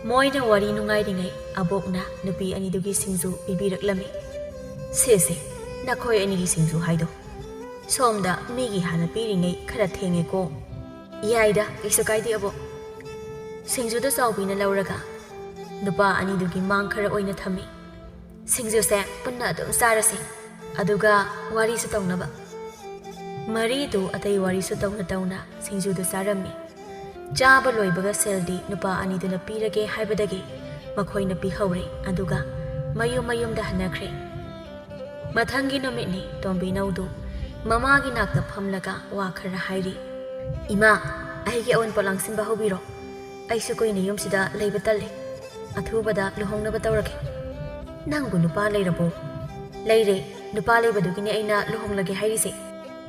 ꯃꯣꯏꯅ ꯋꯥꯔꯤ ꯅꯨꯡꯉꯥꯏꯔꯤꯉꯩ ꯑꯕꯣꯛꯅ ꯅꯨꯄꯤ ꯑꯅꯤꯗꯨꯒꯤ ꯁꯤꯡꯖꯨ ꯄꯤꯕꯤꯔꯛꯂꯝꯃꯤ꯫ "ꯁꯦ ꯁꯦ, ꯅꯈꯣꯏ ꯑꯅꯤꯒꯤ ꯁꯤꯡꯖꯨ ꯍꯥꯏꯗꯣ꯫ ꯁꯣꯝꯗ ꯃꯤꯒꯤ ꯍꯥꯟꯅ ꯄꯤꯔꯤꯉꯩ ꯈꯔ ꯊꯦꯡꯉꯦꯀꯣ꯫" "ꯌꯥꯏꯗ, ꯀꯩꯁꯨ ꯀꯥꯏꯗꯦ ꯑꯕꯣꯛ꯫" ꯁꯤꯡꯖꯨꯗꯣ ꯆꯥꯎꯕꯤꯅ ꯂꯧꯔꯒ ꯅꯨꯄꯥ ꯑꯅꯤꯗꯨꯒꯤ ꯃꯥꯡ ꯈꯔ ꯑꯣꯏꯅ ꯊꯝꯃꯤ꯫ "ꯁꯤꯡꯖꯨꯁꯦ ꯄꯨꯟꯅ ꯑꯗꯨꯝ ꯆꯥꯔꯁꯤ, ꯑꯗꯨꯒ ꯋꯥꯔꯤꯁꯨ ꯇꯧꯅꯕ꯫" ꯃꯔꯤꯗꯨ ꯑꯇꯩ ꯋꯥꯔꯤꯁꯨ ꯇꯧꯅ ꯇꯧꯅ ꯁꯤꯡꯖꯨꯗꯨ ꯆꯥꯔꯝꯃꯤ꯫ ꯆꯥꯕ ꯂꯣꯏꯕꯒ ꯁꯦꯜꯗꯤ ꯅꯨꯄꯥ ꯑꯅꯤꯗꯨꯅ ꯄꯤꯔꯒꯦ ꯍꯥꯏꯕꯗꯒꯤ ꯃꯈꯣꯏꯅ ꯄꯤꯍꯧꯔꯦ, ꯑꯗꯨꯒ ꯃꯌꯨꯝ ꯃꯌꯨꯝꯗ ꯍꯟꯅꯈ꯭ꯔꯦ꯫ ꯃꯊꯪꯒꯤ ꯅꯨꯃꯤꯠꯅꯤ꯫ ꯇꯣꯝꯕꯤꯅꯧꯗꯨ ꯃꯃꯥꯒꯤ ꯅꯥꯛꯇ ꯐꯝꯂꯒ ꯋꯥ ꯈꯔ ꯍꯥꯏꯔꯤ꯫ "ꯏꯃꯥ, ꯑꯩꯒꯤ ꯑꯋꯨꯟꯄꯣꯠ ꯂꯥꯡꯁꯤꯟꯕ ꯍꯧꯕꯤꯔꯣ꯫ ꯑꯩꯁꯨ ꯀꯨꯏꯅ ꯌꯨꯝꯁꯤꯗ ꯂꯩꯕ ꯇꯜꯂꯦ꯫ ꯑꯊꯨꯕꯗ ꯂꯨꯍꯣꯡꯅꯕ ꯇꯧꯔꯒꯦ꯫" "ꯅꯪꯕꯨ ꯅꯨꯄꯥ ꯂꯩꯔꯕꯣ?" "ꯂꯩꯔꯦ꯫ ꯅꯨꯄꯥ ꯂꯩꯕꯗꯨꯒꯤꯅꯦ ꯑꯩꯅ ꯂꯨꯍꯣꯡꯂꯒꯦ ꯍꯥꯏꯔꯤꯁꯦ꯫"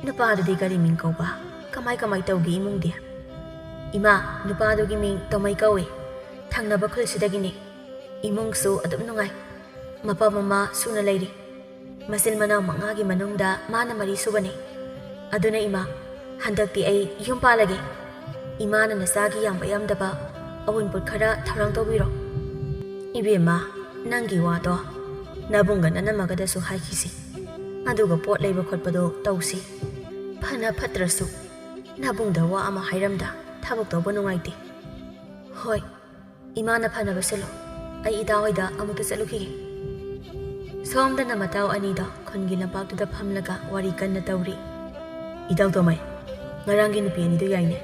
"ꯅꯨꯄꯥꯗꯨꯗꯤ ꯀꯔꯤ ꯃꯤꯡ ꯀꯧꯕ? ꯀꯃꯥꯏ ꯀꯃꯥꯏ ꯇꯧꯒꯦ ꯏꯃꯨꯡꯗꯤ?" "ꯏꯃꯥ, ꯅꯨꯄꯥꯗꯨꯒꯤ ꯃꯤꯡ ꯇꯣꯃꯩ ꯀꯧꯏ꯫ ꯊꯪꯅꯕ ꯈꯨꯜꯁꯤꯗꯒꯤꯅꯤ꯫ ꯏꯃꯨꯡꯁꯨ ꯑꯗꯨꯝ ꯅꯨꯡꯉꯥꯏ꯫ ꯃꯄꯥ ꯃꯃꯥ ꯁꯨꯅ ꯂꯩꯔꯤ꯫ ꯃꯆꯤꯟ ꯃꯅꯥꯎ ꯃꯉꯥꯒꯤ ꯃꯅꯨꯡꯗ ꯃꯥꯅ ꯃꯔꯤ ꯁꯨꯕꯅꯤ꯫ ꯑꯗꯨꯅ ꯏꯃꯥ, ꯍꯟꯗꯛꯇꯤ ꯑꯩ ꯌꯨꯝ ꯄꯥꯜꯂꯒꯦ꯫ ꯏꯃꯥꯅ ꯅꯆꯥꯒꯤ ꯌꯥꯝꯕ ꯌꯥꯝꯗꯕ ꯑꯋꯨꯟꯄꯣꯠ ꯈꯔ ꯊꯧꯔꯥꯡ ꯇꯧꯕꯤꯔꯣ꯫" "ꯏꯕꯦꯝꯃ, ꯅꯪꯒꯤ ꯋꯥꯗꯣ ꯅꯕꯨꯡꯒ ꯅꯅꯝꯃꯒꯗꯁꯨ ꯍꯥꯏꯈꯤꯁꯤ꯫ ꯑꯗꯨꯒ ꯄꯣꯠ ꯂꯩꯕ ꯈꯣꯠꯄꯗꯣ ꯇꯧꯁꯤ꯫ ꯐꯅ ꯐꯠꯇ꯭ꯔꯁꯨ ꯅꯕꯨꯡꯗ ꯋꯥ ꯑꯃ ꯍꯥꯏꯔꯝꯗ ꯊꯕꯛ ꯇꯧꯕ ꯅꯨꯡꯉꯥꯏꯇꯦ꯫" "ꯍꯣꯏ, ꯏꯃꯥꯅ ꯐꯅꯕ ꯁꯤꯜꯂꯣ꯫ ꯑꯩ ꯏꯇꯥ ꯍꯣꯏꯗ ꯑꯃꯨꯛꯇ ꯆꯠꯂꯨꯈꯤꯒꯦ꯫" ꯁꯣꯝꯗꯅ ꯃꯇꯥꯎ ꯑꯅꯤꯗꯣ ꯈꯨꯟꯒꯤ ꯂꯝꯄꯥꯛꯇꯨꯗ ꯐꯝꯂꯒ ꯋꯥꯔꯤ ꯀꯟꯅ ꯇꯧꯔꯤ꯫ "ꯏꯇꯥꯎ ꯇꯣꯃꯩ, ꯉꯔꯥꯡꯒꯤ ꯅꯨꯄꯤ ꯑꯅꯤꯗꯨ ꯌꯥꯏꯅꯦ꯫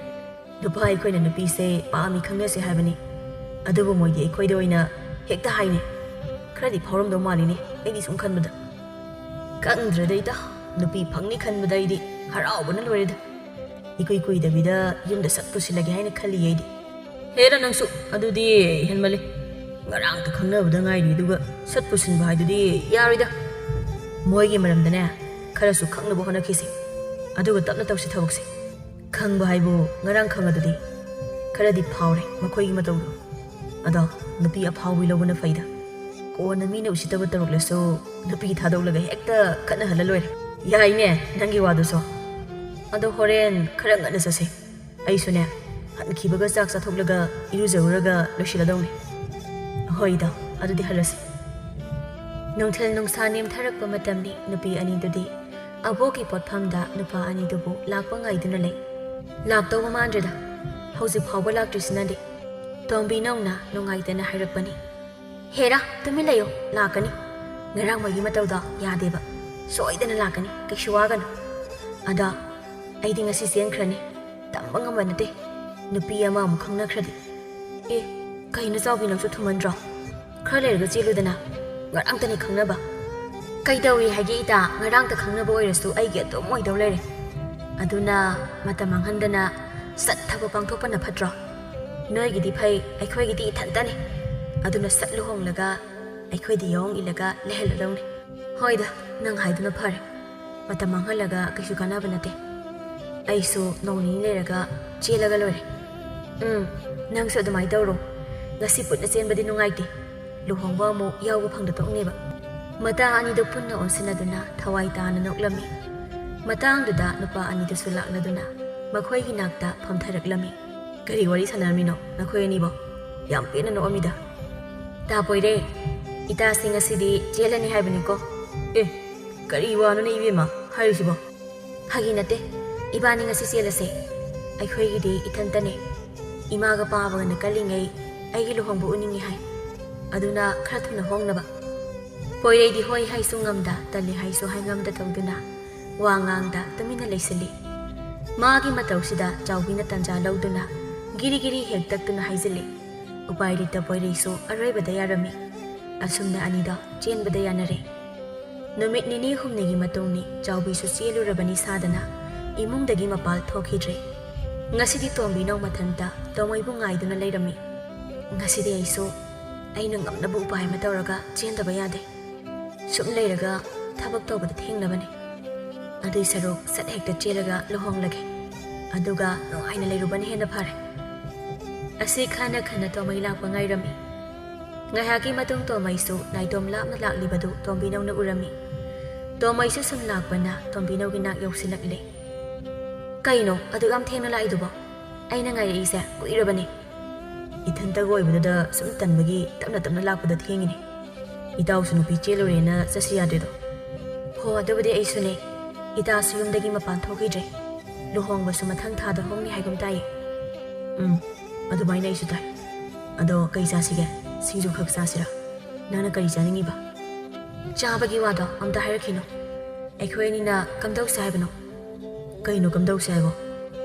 ꯅꯨꯄꯥ ꯑꯩꯈꯣꯏꯅ ꯅꯨꯄꯤꯁꯦ ꯄꯥꯝꯃꯤ ꯈꯪꯅꯁꯦ ꯍꯥꯏꯕꯅꯤ, ꯑꯗꯨꯕꯨ ꯃꯣꯏꯗꯤ ꯑꯩꯈꯣꯏꯗ ꯑꯣꯏꯅ ꯍꯦꯛꯇ ꯍꯥꯏꯅꯦ꯫ ꯈꯔꯗꯤ ꯐꯥꯎꯔꯝꯗꯧ ꯃꯥꯜꯂꯤꯅꯦ, ꯑꯩꯗꯤ ꯁꯨꯝ ꯈꯟꯕꯗ꯫" "ꯈꯪꯗ꯭ꯔꯦꯗ ꯏꯇꯥꯎ, ꯅꯨꯄꯤ ꯐꯪꯅꯤ ꯈꯟꯕꯗ ꯑꯩꯗꯤ ꯍꯔꯥꯎꯕꯅ ꯂꯣꯏꯔꯦꯗ꯫ ꯏꯀꯨꯏ ꯀꯨꯏꯗꯕꯤꯗ ꯌꯨꯝꯗ ꯁꯠ ꯄꯨꯁꯤꯜꯂꯒꯦ ꯍꯥꯏꯅ ꯈꯜꯂꯤ ꯑꯩꯗꯤ꯫" "ꯍꯦꯔ ꯅꯪꯁꯨ, ꯑꯗꯨꯗꯤ ꯍꯦꯟꯃꯜꯂꯤ꯫ ꯉꯔꯥꯡꯇ ꯈꯪꯅꯕꯗ ꯉꯥꯏꯔꯤ, ꯑꯗꯨꯒ ꯁꯠ ꯄꯨꯁꯤꯟꯕ ꯍꯥꯏꯗꯨꯗꯤ ꯌꯥꯔꯣꯏꯗ꯫ ꯃꯣꯏꯒꯤ ꯃꯔꯝꯗꯅꯦ ꯈꯔꯁꯨ ꯈꯪꯅꯕ ꯍꯣꯠꯅꯈꯤꯁꯤ, ꯑꯗꯨꯒ ꯇꯞꯅ ꯇꯧꯁꯤ ꯊꯕꯛꯁꯦ꯫ ꯈꯪꯕ ꯍꯥꯏꯕꯨ ꯉꯔꯥꯡ ꯈꯪꯉꯗꯨꯗꯤ꯫ ꯈꯔꯗꯤ ꯐꯥꯎꯔꯦ ꯃꯈꯣꯏꯒꯤ ꯃꯇꯧꯗꯣ꯫ ꯑꯗꯣ ꯅꯨꯄꯤ ꯑꯐꯥꯎꯕꯤ ꯂꯧꯕꯅ ꯐꯩꯗ꯫" ꯀꯣꯟꯅ ꯃꯤꯅ ꯎꯁꯤꯠꯇꯕ ꯇꯧꯔꯛꯂꯁꯨ ꯅꯨꯄꯤ ꯊꯥꯗꯣꯛꯂꯒ ꯍꯦꯛꯇ ꯈꯠꯅꯍꯜꯂ ꯂꯣꯏꯔꯦ꯫ ꯌꯥꯏꯅꯦ ꯅꯪꯒꯤ ꯋꯥꯗꯨꯁꯨ꯫ ꯑꯗꯣ ꯍꯣꯔꯦꯟ ꯈꯔ ꯉꯟꯅ ꯆꯠꯁꯦ꯫ ꯑꯩꯁꯨꯅꯦ, ꯍꯟꯈꯤꯕꯒ ꯆꯥꯛ ꯆꯥꯊꯣꯛꯂꯒ ꯏꯔꯨꯖꯔꯨꯔꯒ ꯂꯣꯏꯁꯤꯜꯂꯗꯧꯅꯤ꯫ ꯍꯣꯏꯗ, ꯑꯗꯨꯗꯤ ꯍꯜꯂꯁꯤ꯫ ꯅꯨꯡꯊꯤꯜ ꯅꯨꯡꯁꯥ ꯅꯦꯝꯊꯔꯛꯄ ꯃꯇꯝꯅꯤ꯫ ꯅꯨꯄꯤ ꯑꯅꯤꯗꯨꯗꯤ ꯑꯕꯣꯛꯀꯤ ꯄꯣꯠꯐꯝꯗ ꯅꯨꯄꯥ ꯑꯅꯤꯗꯨꯕꯨ ꯂꯥꯛꯄ ꯉꯥꯏꯗꯨꯅ ꯂꯩ꯫ "ꯂꯥꯛꯇꯧꯕ ꯃꯥꯟꯗ꯭ꯔꯦꯗ, ꯍꯧꯖꯤꯛ ꯐꯥꯎꯕ ꯂꯥꯛꯇ꯭ꯔꯤꯁꯤꯅꯗꯤ?" ꯇꯣꯝꯕꯤꯅꯧꯅ ꯅꯨꯡꯉꯥꯏꯇꯅ ꯍꯥꯏꯔꯛꯄꯅꯤ꯫ "ꯍꯦꯔꯥ, ꯇꯨꯃꯤꯟ ꯂꯩꯌꯣ, ꯂꯥꯛꯀꯅꯤ꯫ ꯉꯔꯥꯡ ꯃꯣꯏꯒꯤ ꯃꯇꯧꯗꯣ ꯌꯥꯗꯦꯕ, ꯁꯣꯏꯗꯅ ꯂꯥꯛꯀꯅꯤ, ꯀꯩꯁꯨ ꯋꯥꯒꯅꯨ꯫ ꯑꯗꯣ ꯑꯩꯗꯤ ꯉꯁꯤ ꯆꯦꯟꯈ꯭ꯔꯅꯤ, ꯇꯝꯕ ꯉꯝꯕ ꯅꯠꯇꯦ꯫ ꯅꯨꯄꯤ ꯑꯃ ꯑꯃꯨꯛ ꯈꯪꯅꯈ꯭ꯔꯗꯤ?" "ꯑꯦ, ꯀꯩꯅꯣ ꯆꯥꯎꯕꯤ, ꯅꯪꯁꯨ ꯊꯨꯃꯟꯗ꯭ꯔꯣ? ꯈꯔ ꯂꯩꯔꯒ ꯆꯦꯜꯂꯨꯗꯅ, ꯉꯔꯥꯡꯇꯅꯤ ꯈꯪꯅꯕ꯫" "ꯀꯩꯗꯧꯏ ꯍꯥꯏꯒꯦ ꯏꯇꯥ, ꯉꯔꯥꯡꯇ ꯈꯪꯅꯕ ꯑꯣꯏꯔꯁꯨ ꯑꯩꯒꯤ ꯑꯗꯨꯝ ꯑꯣꯏꯗꯧ ꯂꯩꯔꯦ꯫ ꯑꯗꯨꯅ ꯃꯇꯝ ꯃꯥꯡꯍꯟꯗꯅ ꯁꯠ ꯊꯕꯛ ꯄꯥꯡꯊꯣꯛꯄꯅ ꯐꯠꯇ꯭ꯔꯣ? ꯅꯣꯏꯒꯤꯗꯤ ꯐꯩ, ꯑꯩꯈꯣꯏꯒꯤꯗꯤ ꯏꯊꯟꯇꯅꯤ꯫ ꯑꯗꯨꯅ ꯁꯠ ꯂꯨꯍꯣꯡꯂꯒ ꯑꯩꯈꯣꯏꯗ ꯌꯥꯑꯣꯡ ꯏꯜꯂꯒ ꯂꯩꯍꯜꯂꯗꯧꯅꯤ꯫" "ꯍꯣꯏꯗ, ꯅꯪ ꯍꯥꯏꯗꯨꯅ ꯐꯔꯦ꯫ ꯃꯇꯝ ꯃꯥꯡꯍꯜꯂꯒ ꯀꯩꯁꯨ ꯀꯥꯟꯅꯕ ꯅꯠꯇꯦ꯫ ꯑꯩꯁꯨ ꯅꯣꯡ ꯅꯤꯅꯤ ꯂꯩꯔꯒ ꯆꯦꯜꯂꯒ ꯂꯣꯏꯔꯦ꯫ ꯎꯝ, ꯅꯪꯁꯨ ꯑꯗꯨꯃꯥꯏꯅ ꯇꯧꯔꯣ꯫ ꯉꯁꯤ ꯄꯨꯟꯅ ꯆꯦꯟꯕꯗꯤ ꯅꯨꯡꯉꯥꯏꯇꯦ꯫ ꯂꯨꯍꯣꯡꯕ ꯑꯃꯨꯛ ꯌꯥꯎꯕ ꯐꯪꯗ ꯇꯣꯛꯅꯦꯕ꯫" ꯃꯇꯥ ꯑꯅꯤꯗꯨ ꯄꯨꯟꯅ ꯑꯣꯟꯁꯤꯟꯅꯗꯨꯅ ꯊꯋꯥꯏ ꯇꯥꯅ ꯅꯣꯛꯂꯝꯃꯤ꯫ ꯃꯇꯥꯡꯗꯨꯗ ꯅꯨꯄꯥ ꯑꯅꯤꯗꯨꯁꯨ ꯂꯥꯛꯂꯗꯨꯅ ꯃꯈꯣꯏꯒꯤ ꯅꯥꯛꯇ ꯐꯝꯊꯔꯛꯂꯝꯃꯤ꯫ "ꯀꯔꯤ ꯋꯥꯔꯤ ꯁꯥꯟꯅꯔꯝꯃꯤꯅꯣ ꯅꯈꯣꯏ ꯑꯅꯤꯕꯣ? ꯌꯥꯝ ꯄꯦꯟꯅ ꯅꯣꯛꯑꯝꯃꯤꯗ꯫" "ꯇꯥ ꯄꯣꯏꯔꯦ, ꯏꯇꯥꯁꯤ ꯉꯁꯤꯗꯤ ꯆꯦꯜꯂꯅꯤ ꯍꯥꯏꯕꯅꯤꯀꯣ꯫" "ꯑꯦ, ꯀꯔꯤ ꯋꯥꯅꯣꯅꯦ ꯏꯕꯦꯝꯃ ꯍꯥꯏꯔꯤꯁꯤꯕꯣ?" "ꯐꯥꯒꯤ ꯅꯠꯇꯦ, ꯏꯕꯥꯅꯤ ꯉꯁꯤ ꯆꯦꯜꯂꯁꯦ꯫ ꯑꯩꯈꯣꯏꯒꯤꯗꯤ ꯏꯊꯟꯇꯅꯦ꯫ ꯏꯃꯥꯒ ꯄꯥꯕꯒꯅ ꯀꯜꯂꯤꯉꯩ ꯑꯩꯒꯤ ꯂꯨꯍꯣꯡꯕ ꯎꯅꯤꯡꯉꯤ ꯍꯥꯏ꯫ ꯑꯗꯨꯅ ꯈꯔ ꯊꯨꯅ ꯍꯣꯡꯅꯕ꯫" ꯄꯣꯏꯔꯩꯗꯤ ꯍꯣꯏ ꯍꯥꯏꯁꯨ ꯉꯝꯗ, ꯇꯜꯂꯤ ꯍꯥꯏꯁꯨ ꯍꯥꯏ ꯉꯝꯗ ꯇꯧꯗꯨꯅ ꯋꯥ ꯉꯥꯡꯗ ꯇꯨꯃꯤꯟꯅ ꯂꯩꯁꯤꯜꯂꯤ꯫ ꯃꯥꯒꯤ ꯃꯇꯧꯁꯤꯗ ꯆꯥꯎꯕꯤꯅ ꯇꯟꯖꯥ ꯂꯧꯗꯨꯅ ꯒꯤꯔꯤ ꯒꯤꯔꯤ ꯍꯦꯛ ꯇꯛꯇꯨꯅ ꯍꯥꯏꯖꯤꯜꯂꯤ꯫ ꯎꯄꯥꯏ ꯂꯩꯇ ꯄꯣꯏꯔꯩꯁꯨ ꯑꯔꯣꯏꯕꯗ ꯌꯥꯔꯝꯃꯤ꯫ ꯑꯁꯨꯝꯅ ꯑꯅꯤꯗꯣ ꯆꯦꯟꯕꯗ ꯌꯥꯅꯔꯦ꯫ ꯅꯨꯃꯤꯠ ꯅꯤꯅꯤ ꯍꯨꯝꯅꯤꯒꯤ ꯃꯇꯨꯡꯅꯤ꯫ ꯆꯥꯎꯕꯤꯁꯨ ꯆꯦꯜꯂꯨꯔꯕꯅꯤ ꯁꯥꯗꯅ ꯏꯃꯨꯡꯗꯒꯤ ꯃꯄꯥꯜ ꯊꯣꯛꯈꯤꯗ꯭ꯔꯦ꯫ ꯉꯁꯤꯗꯤ ꯇꯣꯝꯕꯤꯅꯧ ꯃꯊꯟꯇ ꯇꯣꯃꯩꯕꯨ ꯉꯥꯏꯗꯨꯅ ꯂꯩꯔꯝꯃꯤ꯫ "ꯉꯁꯤꯗꯤ ꯑꯩꯁꯨ ꯑꯩꯅ ꯉꯝꯅꯕ ꯎꯄꯥꯏ ꯑꯃ ꯇꯧꯔꯒ ꯆꯦꯟꯗꯕ ꯌꯥꯗꯦ꯫ ꯁꯨꯝ ꯂꯩꯔꯒ ꯊꯕꯛ ꯇꯧꯕꯗ ꯊꯦꯡꯅꯕꯅꯦ꯫ ꯑꯗꯨꯏ ꯁꯔꯨꯛ ꯁꯠ ꯍꯦꯛꯇ ꯆꯦꯜꯂꯒ ꯂꯨꯍꯣꯡꯂꯒꯦ꯫ ꯑꯗꯨꯒ ꯅꯨꯡꯉꯥꯏꯅ ꯂꯩꯔꯨꯕꯅ ꯍꯦꯟꯅ ꯐꯔꯦ꯫" ꯑꯁꯤ ꯈꯟꯅ ꯈꯟꯅ ꯇꯣꯃꯩ ꯂꯥꯛꯄ ꯉꯥꯏꯔꯝꯃꯤ꯫ ꯉꯥꯏꯍꯥꯛꯀꯤ ꯃꯇꯨꯡ ꯇꯣꯃꯩꯁꯨ ꯅꯥꯏꯇꯣꯝ ꯂꯥꯞꯅ ꯂꯥꯛꯂꯤꯕꯗꯨ ꯇꯣꯝꯕꯤꯅꯧꯅ ꯎꯔꯝꯃꯤ꯫ ꯇꯣꯃꯩꯁꯨ ꯁꯨꯝ ꯂꯥꯛꯄꯅ ꯇꯣꯝꯕꯤꯅꯧꯒꯤ ꯅꯥꯛ ꯌꯧꯁꯤꯜꯂꯛꯂꯦ꯫ "ꯀꯩꯅꯣ ꯑꯗꯨꯛ ꯌꯥꯝ ꯊꯦꯡꯅ ꯂꯥꯛꯏꯗꯨꯕꯣ? ꯑꯩꯅ ꯉꯥꯏꯔꯛꯏꯁꯦ ꯀꯨꯏꯔꯕꯅꯦ꯫ ꯏꯊꯟꯇꯒ ꯑꯣꯏꯕꯗꯨꯗ ꯁꯨꯝ ꯇꯟꯕꯒꯤ ꯇꯞꯅ ꯇꯞꯅ ꯂꯥꯛꯄꯗ ꯊꯦꯡꯉꯤꯅꯦ꯫ ꯏꯇꯥꯎꯁꯨ ꯅꯨꯄꯤ ꯆꯦꯜꯂꯨꯔꯦꯅ ꯆꯠꯁꯤ ꯌꯥꯗ꯭ꯔꯤꯗꯣ꯫ ꯍꯣ, ꯑꯗꯨꯕꯨꯗꯤ ꯑꯩꯁꯨꯅꯦ꯫ ꯏꯇꯥꯁꯨ ꯌꯨꯝꯗꯒꯤ ꯃꯄꯥꯟ ꯊꯣꯛꯈꯤꯗ꯭ꯔꯦ꯫ ꯂꯨꯍꯣꯡꯕꯁꯨ ꯃꯊꯪ ꯊꯥꯗ ꯍꯣꯡꯅꯤ ꯍꯥꯏꯒꯨꯝ ꯇꯥꯏꯌꯦ꯫ ꯎꯝ, ꯑꯗꯨꯃꯥꯏꯅ ꯑꯩꯁꯨ ꯇꯥꯏ꯫ ꯑꯗꯣ ꯀꯩ ꯆꯥꯁꯤꯒꯦ? ꯁꯤꯡꯖꯨ ꯈꯛ ꯆꯥꯁꯤꯔꯥ? ꯅꯪꯅ ꯀꯔꯤ ꯆꯥꯅꯤꯡꯉꯤꯕ?" "ꯆꯥꯕꯒꯤ ꯋꯥꯗꯣ ꯑꯝꯇ ꯍꯥꯏꯔꯛꯈꯤꯅꯣ꯫ ꯑꯩꯈꯣꯏ ꯑꯅꯤꯅ ꯀꯝꯗꯧꯁꯦ ꯍꯥꯏꯕꯅꯣ?" "ꯀꯩꯅꯣ ꯀꯝꯗꯧꯁꯦ ꯍꯥꯏꯕꯣ?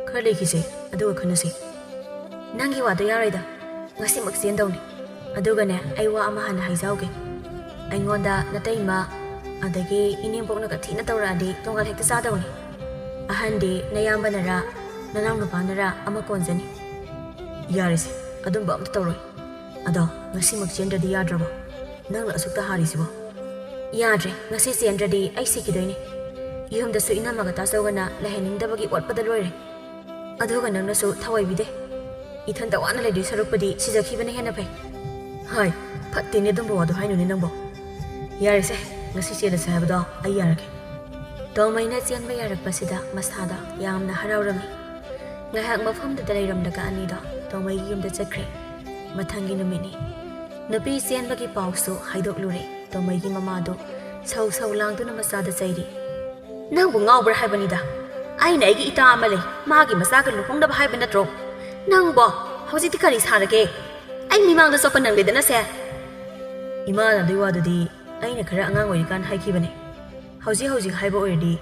ꯈꯔ ꯂꯩꯈꯤꯁꯦ, ꯑꯗꯨꯒ ꯈꯟꯅꯁꯤ꯫ ꯅꯪꯒꯤ ꯋꯥꯗꯣ ꯌꯥꯔꯣꯏꯗ꯫ ꯉꯁꯤꯃꯛ ꯆꯦꯟꯗꯧꯅꯤ꯫ ꯑꯗꯨꯒꯅꯦ, ꯑꯩ ꯋꯥ ꯑꯃ ꯍꯥꯟꯅ ꯍꯥꯏꯖꯍꯧꯒꯦ꯫ ꯑꯩꯉꯣꯟꯗ ꯅꯇꯩꯃ, ꯑꯗꯒꯤ ꯏꯅꯦꯝꯕꯣꯛꯅꯒ ꯊꯤꯅ ꯇꯧꯔꯛꯑꯗꯤ ꯇꯣꯉꯥꯟ ꯍꯦꯛꯇ ꯆꯥꯗꯧꯅꯤ꯫ ꯑꯍꯟꯗꯤ ꯅꯌꯥꯝꯕꯅꯔ ꯅꯅꯥꯎꯅꯨꯄꯥꯅꯔ ꯑꯃ ꯀꯣꯟꯖꯅꯤ꯫ ꯌꯥꯔꯦꯁꯦ, ꯑꯗꯨꯝꯕ ꯑꯝꯇ ꯇꯧꯔꯣꯏ꯫ ꯑꯗꯣ ꯉꯁꯤꯃꯛ ꯆꯦꯟꯗ꯭ꯔꯗꯤ ꯌꯥꯗ꯭ꯔꯕꯣ? ꯅꯪꯅ ꯑꯁꯨꯛꯇ ꯍꯥꯔꯤꯁꯤꯕꯣ?" "ꯌꯥꯗ꯭ꯔꯦ, ꯉꯁꯤ ꯆꯦꯟꯗ꯭ꯔꯗꯤ ꯑꯩ ꯁꯤꯈꯤꯗꯣꯏꯅꯦ꯫ ꯌꯨꯝꯗꯁꯨ ꯏꯅꯝꯃꯒ ꯇꯥꯆꯧꯒꯅ ꯂꯩꯍꯟꯅꯤꯡꯗꯕꯒꯤ ꯑꯣꯠꯄꯗ ꯂꯣꯏꯔꯦ꯫ ꯑꯗꯨꯒ ꯅꯪꯅꯁꯨ ꯊꯋꯥꯏ ꯕꯤꯗꯦ꯫ ꯏꯊꯟꯇ ꯋꯥꯅ ꯂꯩꯗꯣꯏ ꯁꯔꯨꯛꯄꯨꯗꯤ ꯁꯤꯖꯈꯤꯕꯅ ꯍꯦꯟꯅ ꯐꯩ꯫" "ꯍꯥꯏ, ꯐꯠꯇꯦꯅꯦ ꯑꯗꯨꯝꯕ ꯋꯥꯗꯣ ꯍꯥꯏꯅꯨꯅꯦ ꯅꯪꯕꯣ꯫ ꯌꯥꯔꯦꯁꯦ, ꯉꯁꯤ ꯆꯦꯜꯂꯁꯦ ꯍꯥꯏꯕꯗꯣ ꯑꯩ ꯌꯥꯔꯒꯦ꯫" ꯇꯣꯃꯩꯅ ꯆꯦꯟꯕ ꯌꯥꯔꯛꯄꯁꯤꯗ ꯃꯁꯥꯗ ꯌꯥꯝꯅ ꯍꯔꯥꯎꯔꯝꯃꯤ꯫ ꯉꯥꯏꯍꯥꯛ ꯃꯐꯝꯗꯨꯗ ꯂꯩꯔꯝꯂꯒ ꯑꯅꯤꯗꯣ ꯇꯣꯃꯩꯒꯤ ꯌꯨꯝꯗ ꯆꯠꯈ꯭ꯔꯦ꯫ ꯃꯊꯪꯒꯤ ꯅꯨꯃꯤꯠꯅꯤ꯫ ꯅꯨꯄꯤ ꯆꯦꯟꯕꯒꯤ ꯄꯥꯎꯁꯨ ꯍꯥꯏꯗꯣꯛꯂꯨꯔꯦ꯫ ꯇꯣꯃꯩꯒꯤ ꯃꯃꯥꯗꯨ ꯁꯧ ꯁꯧ ꯂꯥꯡꯗꯨꯅ ꯃꯆꯥꯗ ꯆꯩꯔꯤ꯫ "ꯅꯪꯕꯨ ꯉꯥꯎꯕ꯭ꯔꯥ ꯍꯥꯏꯕꯅꯤꯗ? ꯑꯩꯅ ꯑꯩꯒꯤ ꯏꯇꯥ ꯑꯃ ꯂꯩ, ꯃꯥꯒꯤ ꯃꯆꯥꯒ ꯂꯨꯍꯣꯡꯅꯕ ꯍꯥꯏꯕ ꯅꯠꯇ꯭ꯔꯣ? ꯅꯪꯕꯣ ꯍꯧꯖꯤꯛꯇꯤ ꯀꯔꯤ ꯁꯥꯔꯒꯦ? ꯑꯩ ꯃꯤꯃꯥꯡꯗ ꯆꯣꯞꯄ ꯅꯪꯗꯦꯗꯅꯁꯦ꯫" "ꯏꯃꯥꯅ ꯑꯗꯨꯏ ꯋꯥꯗꯨꯗꯤ ꯑꯩꯅ ꯈꯔ ꯑꯉꯥꯡ ꯑꯣꯏꯔꯤꯀꯥꯟ ꯍꯥꯏꯈꯤꯕꯅꯦ꯫ ꯍꯧꯖꯤꯛ ꯍꯧꯖꯤꯛ ꯍꯥꯏꯕ ꯑꯣꯏꯔꯗꯤ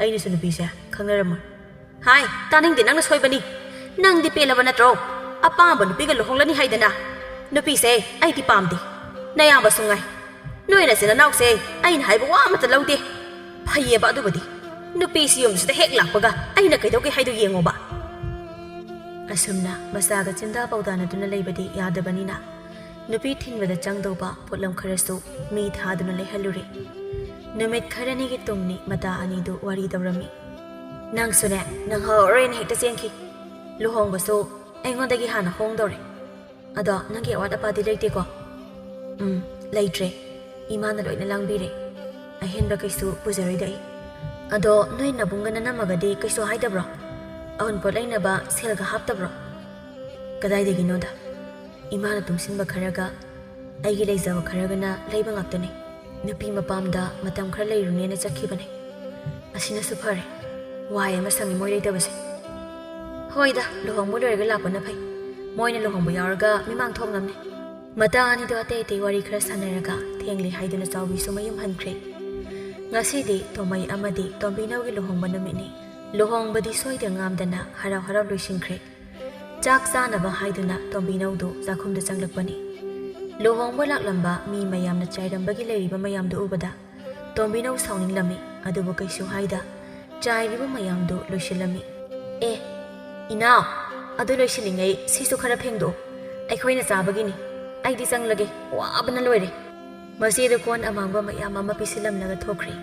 ꯑꯩꯅꯁꯨ ꯅꯨꯄꯤꯁꯦ ꯈꯪꯅꯔꯝꯃꯣꯏ꯫" "ꯍꯥꯏ, ꯇꯥꯅꯤꯡꯗꯦ, ꯅꯪꯅ ꯁꯣꯏꯕꯅꯤ꯫ ꯅꯪꯗꯤ ꯄꯦꯜꯂꯕ ꯅꯠꯇ꯭ꯔꯣ? ꯑꯄꯥꯝꯕ ꯅꯨꯄꯤꯒ ꯂꯨꯍꯣꯡꯂꯅꯤ ꯍꯥꯏꯗꯅ꯫ ꯅꯨꯄꯤꯁꯦ ꯑꯩꯗꯤ ꯄꯥꯝꯗꯦ꯫ ꯅꯌꯥꯝꯕꯁꯨ ꯉꯥꯏ꯫ ꯅꯣꯏ ꯅꯆꯤꯟ ꯅꯅꯥꯎꯁꯦ ꯑꯩꯅ ꯍꯥꯏꯕ ꯋꯥ ꯑꯃꯠꯇ ꯂꯧꯗꯦ꯫ ꯐꯩꯌꯦꯕ ꯑꯗꯨꯕꯨꯗꯤ꯫ ꯅꯨꯄꯤꯁꯤ ꯌꯨꯝꯁꯤꯗ ꯍꯦꯛ ꯂꯥꯛꯄꯒ ꯑꯩꯅ ꯀꯩꯗꯧꯒꯦ ꯍꯥꯏꯗꯣ ꯌꯦꯡꯉꯣꯕ꯫" ꯑꯁꯨꯝꯅ ꯃꯆꯥꯒ ꯆꯤꯟꯗꯥ ꯄꯥꯎꯗꯥꯅꯗꯨꯅ ꯂꯩꯕꯗꯤ ꯌꯥꯗꯕꯅꯤꯅ, ꯅꯨꯄꯤ ꯊꯤꯟꯕꯗ ꯆꯪꯗꯧꯕ ꯄꯣꯠꯂꯝ ꯈꯔꯁꯨ ꯃꯤ ꯊꯥꯗꯨꯅ ꯂꯩꯍꯜꯂꯨꯔꯦ꯫ ꯅꯨꯃꯤꯠ ꯈꯔꯅꯤꯒꯤ ꯇꯨꯡꯅꯤ ꯃꯇꯥ ꯑꯅꯤꯗꯨ ꯋꯥꯔꯤ ꯇꯧꯔꯝꯃꯤ꯫ "ꯅꯪꯁꯨꯅꯦ, ꯅꯪꯍꯧꯔꯣꯏꯅ ꯍꯦꯛꯇ ꯆꯦꯟꯈꯤ꯫ ꯂꯨꯍꯣꯡꯕꯁꯨ ꯑꯩꯉꯣꯟꯗꯒꯤ ꯍꯥꯟꯅ ꯍꯣꯡꯗꯧꯔꯦ꯫ ꯑꯗꯣ ꯅꯪꯒꯤ ꯑꯋꯥꯠ ꯑꯄꯥꯗꯤ ꯂꯩꯇꯦꯀꯣ?" ꯎꯝ, ꯂꯩꯇ꯭ꯔꯦ꯫ ꯏꯃꯥꯅ ꯂꯣꯏꯅ ꯂꯥꯡꯕꯤꯔꯦ꯫ ꯑꯍꯦꯟꯕ ꯀꯩꯁꯨ ꯄꯨꯖꯔꯣꯏꯗ ꯑꯩ꯫ ꯑꯗꯣ ꯅꯣꯏ ꯅꯕꯨꯡꯒ ꯅꯅꯝꯃꯒꯗꯤ ꯀꯩꯁꯨ ꯍꯥꯏꯗꯕ꯭ꯔꯣ? ꯑꯎꯟꯄꯣꯠ ꯂꯩꯅꯕ ꯁꯦꯜꯒ ꯍꯥꯞꯇꯕ꯭ꯔꯣ? ꯀꯗꯥꯏꯗꯒꯤꯅꯣꯗ꯫ ꯏꯃꯥꯅ ꯇꯨꯡꯁꯤꯟꯕ ꯈꯔꯒ ꯑꯩꯒꯤ ꯂꯩꯖꯕ ꯈꯔꯒꯅ ꯂꯩꯕ ꯉꯥꯛꯇꯅꯤ꯫ ꯅꯨꯄꯤ ꯃꯄꯥꯝꯗ ꯃꯇꯝ ꯈꯔ ꯂꯩꯔꯨꯅꯦꯅ ꯆꯠꯈꯤꯕꯅꯦ꯫ ꯑꯁꯤꯅꯁꯨ ꯐꯔꯦ꯫ ꯋꯥꯏ ꯑꯃ ꯁꯪꯉꯤ ꯃꯣꯏ ꯂꯩꯇꯕꯁꯦ꯫ ꯍꯣꯏꯗ, ꯂꯨꯍꯣꯡꯕ ꯂꯣꯏꯔꯒ ꯂꯥꯛꯄꯅ ꯐꯩ꯫ ꯃꯣꯏꯅ ꯂꯨꯍꯣꯡꯕ ꯌꯥꯎꯔꯒ ꯃꯤꯃꯥꯡ ꯊꯣꯛꯅꯕꯅꯦ꯫ ꯃꯇꯥ ꯑꯅꯤꯗꯣ ꯑꯇꯩ ꯑꯇꯩ ꯋꯥꯔꯤ ꯈꯔ ꯁꯥꯟꯅꯔꯒ ꯊꯦꯡꯂꯦ ꯍꯥꯏꯗꯨꯅ ꯆꯥꯎꯕꯤꯁꯨ ꯃꯌꯨꯝ ꯍꯟꯈ꯭ꯔꯦ꯫ ꯉꯁꯤꯗꯤ ꯇꯣꯃꯩ ꯑꯃꯗꯤ ꯇꯣꯝꯕꯤꯅꯧꯒꯤ ꯂꯨꯍꯣꯡꯕ ꯅꯨꯃꯤꯠꯅꯤ꯫ ꯂꯨꯍꯣꯡꯕꯗꯤ ꯁꯣꯏꯗ ꯉꯥꯝꯗꯅ ꯍꯔꯥꯎ ꯍꯔꯥꯎ ꯂꯣꯏꯁꯤꯟꯈ꯭ꯔꯦ꯫ ꯆꯥꯛ ꯆꯥꯅꯕ ꯍꯥꯏꯗꯨꯅ ꯇꯣꯝꯕꯤꯅꯧꯗꯨ ꯆꯥꯛꯈꯨꯝꯗ ꯆꯪꯂꯛꯄꯅꯤ꯫ ꯂꯨꯍꯣꯡꯕ ꯂꯥꯛꯂꯝꯕ ꯃꯤ ꯃꯌꯥꯝꯅ ꯆꯥꯏꯔꯝꯕꯒꯤ ꯂꯩꯔꯤꯕ ꯃꯌꯥꯝꯗꯨ ꯎꯕꯗ ꯇꯣꯝꯕꯤꯅꯧ ꯁꯥꯎꯅꯤꯡꯂꯝꯃꯤ, ꯑꯗꯨꯕꯨ ꯀꯩꯁꯨ ꯍꯥꯏꯗ ꯆꯥꯏꯔꯤꯕ ꯃꯌꯥꯝꯗꯨ ꯂꯣꯏꯁꯤꯜꯂꯝꯃꯤ꯫ ꯑꯦ, ꯏꯅꯥꯎ, ꯑꯗꯨ ꯂꯣꯏꯁꯤꯜꯂꯤꯉꯩ ꯁꯤꯁꯨ ꯈꯔ ꯐꯦꯡꯗꯣꯛꯎ꯫ ꯑꯩꯈꯣꯏꯅ ꯆꯥꯕꯒꯤꯅꯤ꯫ ꯑꯩꯗꯤ ꯆꯪꯂꯒꯦ, ꯋꯥꯕꯅ ꯂꯣꯏꯔꯦ꯫ ꯃꯆꯦꯗ ꯀꯣꯟ ꯑꯃꯥꯡꯕ ꯃꯌꯥꯝ ꯑꯃ ꯄꯤꯁꯤꯜꯂꯝꯂꯒ ꯊꯣꯛꯈ꯭ꯔꯦ꯫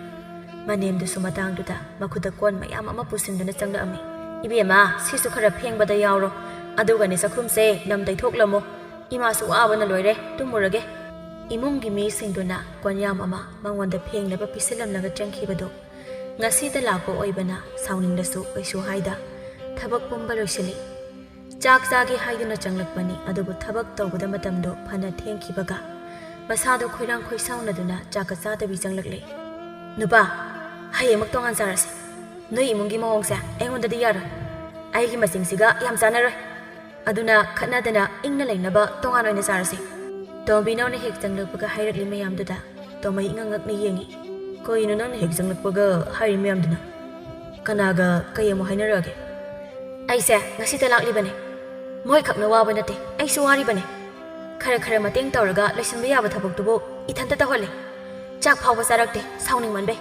ꯃꯅꯦꯝꯗꯨꯁꯨ ꯃꯇꯥꯡꯗꯨꯗ ꯃꯈꯨꯠꯇ ꯀꯣꯟ ꯃꯌꯥꯝ ꯑꯃ ꯄꯨꯁꯤꯟꯗꯨꯅ ꯆꯪꯂꯛꯑꯝꯃꯤ꯫ ꯏꯕꯦꯝꯃ, ꯁꯤꯁꯨ ꯈꯔ ꯐꯦꯡꯕꯗ ꯌꯥꯎꯔꯣ꯫ ꯑꯗꯨꯒꯅꯦ ꯆꯥꯛꯈꯨꯝꯁꯦ ꯅꯝ ꯇꯩꯊꯣꯛꯂꯝꯃꯣ꯫ ꯏꯃꯥꯁꯨ ꯋꯥꯕꯅ ꯂꯣꯏꯔꯦ, ꯇꯨꯝꯃꯨꯔꯒꯦ꯫ ꯏꯃꯨꯡꯒꯤ ꯃꯤꯁꯤꯡꯗꯨꯅ ꯀꯣꯟꯌꯥꯝ ꯑꯃ ꯃꯉꯣꯟꯗ ꯐꯦꯡꯅꯕ ꯄꯤꯁꯤꯜꯂꯝꯂꯒ ꯆꯪꯈꯤꯕꯗꯨ ꯉꯁꯤꯗ ꯂꯥꯛꯄ ꯑꯣꯏꯕꯅ ꯁꯥꯎꯅꯤꯡꯂꯁꯨ ꯀꯩꯁꯨ ꯍꯥꯏꯗ ꯊꯕꯛ ꯄꯨꯝꯕ ꯂꯣꯏꯁꯤꯜꯂꯤ꯫ ꯆꯥꯛ ꯆꯥꯒꯦ ꯍꯥꯏꯗꯨꯅ ꯆꯪꯂꯛꯄꯅꯤ, ꯑꯗꯨꯕꯨ ꯊꯕꯛ ꯇꯧꯕꯗ ꯃꯇꯝꯗꯣ ꯐꯅ ꯊꯦꯡꯈꯤꯕꯒ ꯃꯁꯥꯗꯣ ꯈꯣꯏꯔꯥꯡ ꯈꯣꯏꯁꯥꯎꯅꯗꯨꯅ ꯆꯥꯛꯀ ꯆꯥꯗꯕꯤ ꯆꯪꯂꯛꯂꯦ꯫ ꯅꯨꯄꯥ, ꯍꯌꯦꯡꯃꯛ ꯇꯣꯉꯥꯟ ꯆꯥꯔꯁꯤ꯫ ꯅꯣꯏ ꯏꯃꯨꯡꯒꯤ ꯃꯑꯣꯡꯁꯦ ꯑꯩꯉꯣꯟꯗꯗꯤ ꯌꯥꯔꯣꯏ꯫ ꯑꯩꯒꯤ ꯃꯆꯤꯡꯁꯤꯒ ꯌꯥꯝ ꯆꯥꯟꯅꯔꯣꯏ꯫ ꯑꯗꯨꯅ ꯈꯠꯅꯗꯅ ꯏꯪꯅ ꯂꯩꯅꯕ ꯇꯣꯉꯥꯟ ꯑꯣꯏꯅ ꯆꯥꯔꯁꯤ꯫ ꯇꯣꯝꯕꯤꯅꯧꯅ ꯍꯦꯛ ꯆꯪꯂꯛꯄꯒ ꯍꯥꯏꯔꯛꯂꯤ ꯃꯌꯥꯝꯗꯨꯗ ꯇꯣꯃꯩ ꯏꯉꯛ ꯉꯛꯅ ꯌꯦꯡꯉꯤ꯫ ꯀꯩꯅꯣ ꯅꯪꯅ ꯍꯦꯛ ꯆꯪꯂꯛꯄꯒ ꯍꯥꯏꯔꯤ ꯃꯌꯥꯝꯗꯨꯅ? ꯀꯅꯥꯒ ꯀꯩ ꯑꯃꯨꯛ ꯍꯥꯏꯅꯔꯛꯑꯒꯦ? ꯑꯩꯁꯦ ꯉꯁꯤꯇ ꯂꯥꯛꯂꯤꯕꯅꯦ꯫ ꯃꯣꯏꯈꯛꯅ ꯋꯥꯕ ꯅꯠꯇꯦ, ꯑꯩꯁꯨ ꯋꯥꯔꯤꯕꯅꯦ꯫ ꯈꯔ ꯈꯔ ꯃꯇꯦꯡ ꯇꯧꯔꯒ ꯂꯣꯏꯁꯤꯟꯕ ꯌꯥꯕ ꯊꯕꯛꯇꯨꯕꯨ ꯏꯊꯟꯇ ꯇꯧꯍꯜꯂꯦ꯫ ꯆꯥꯛ ꯐꯥꯎꯕ ꯆꯥꯔꯛꯇꯦ, ꯁꯥꯎꯅꯤꯡꯃꯟꯕꯩ꯫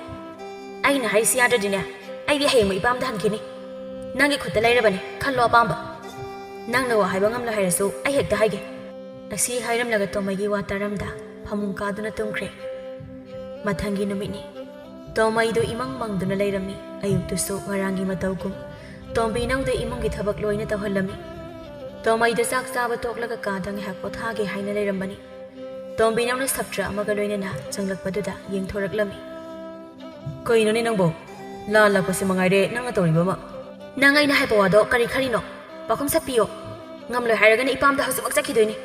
ꯑꯩꯅ ꯍꯥꯏꯔꯤꯁꯤ ꯌꯥꯗ꯭ꯔꯗꯤꯅꯦ, ꯑꯩꯗꯤ ꯍꯌꯦꯡꯃꯛ ꯏꯄꯥꯝꯗ ꯍꯟꯈꯤꯅꯤ꯫ ꯅꯪꯒꯤ ꯈꯨꯠꯇ ꯂꯩꯔꯕꯅꯦ, ꯈꯜꯂꯣ ꯑꯄꯥꯝꯕ꯫ ꯅꯪꯅ ꯋꯥ ꯍꯥꯏꯕ ꯉꯝꯂꯣꯏ ꯍꯥꯏꯔꯁꯨ ꯑꯩ ꯍꯦꯛꯇ ꯍꯥꯏꯒꯦ꯫ ꯑꯁꯤ ꯍꯥꯏꯔꯝꯂꯒ ꯇꯣꯃꯩꯒꯤ ꯋꯥ ꯇꯥꯔꯝꯗ ꯐꯃꯨꯡ ꯀꯥꯗꯨꯅ ꯇꯨꯝꯈ꯭ꯔꯦ꯫ ꯃꯊꯪꯒꯤ ꯅꯨꯃꯤꯠꯅꯤ꯫ ꯇꯣꯃꯩꯗꯨ ꯏꯃꯪ ꯃꯪꯗꯨꯅ ꯂꯩꯔꯝꯃꯤ꯫ ꯑꯌꯨꯛꯇꯨꯁꯨ ꯉꯔꯥꯡꯒꯤ ꯃꯇꯧꯒꯨꯝ ꯇꯣꯝꯕꯤꯅꯧꯗ ꯏꯃꯨꯡꯒꯤ ꯊꯕꯛ ꯂꯣꯏꯅ ꯇꯧꯍꯜꯂꯝꯃꯤ꯫ ꯇꯣꯃꯩꯗꯨ ꯆꯥꯛ ꯆꯥꯕ ꯇꯣꯛꯂꯒ ꯀꯥꯗ ꯉꯥꯏꯍꯥꯛ ꯄꯣꯊꯥꯒꯦ ꯍꯥꯏꯅ ꯂꯩꯔꯝꯕꯅꯤ꯫ ꯇꯣꯝꯕꯤꯅꯧꯅ ꯁꯥꯇ꯭ꯔ ꯑꯃꯒ ꯂꯣꯏꯅꯅ ꯆꯪꯂꯛꯄꯗꯨꯗ ꯌꯦꯡꯊꯣꯔꯛꯂꯝꯃꯤ꯫ "ꯀꯩꯅꯣꯅꯦ ꯅꯪꯕꯣ? ꯂꯥꯜꯂꯛꯄꯁꯤ ꯃꯉꯥꯏꯔꯦ ꯅꯪꯅ ꯇꯧꯔꯤꯕ ꯑꯃ꯫ ꯅꯪ ꯑꯩꯅ ꯍꯥꯏꯕ ꯋꯥꯗꯣ ꯀꯔꯤ ꯈꯜꯂꯤꯅꯣ? ꯄꯥꯈꯨꯝ ꯁꯠꯄꯤꯌꯣ꯫ ꯉꯝꯂꯣꯏ ꯍꯥꯏꯔꯒꯅ ꯏꯄꯥꯝꯗ ꯍꯧꯖꯤꯛꯃꯛ ꯆꯠꯈꯤꯗꯣꯏꯅꯤ꯫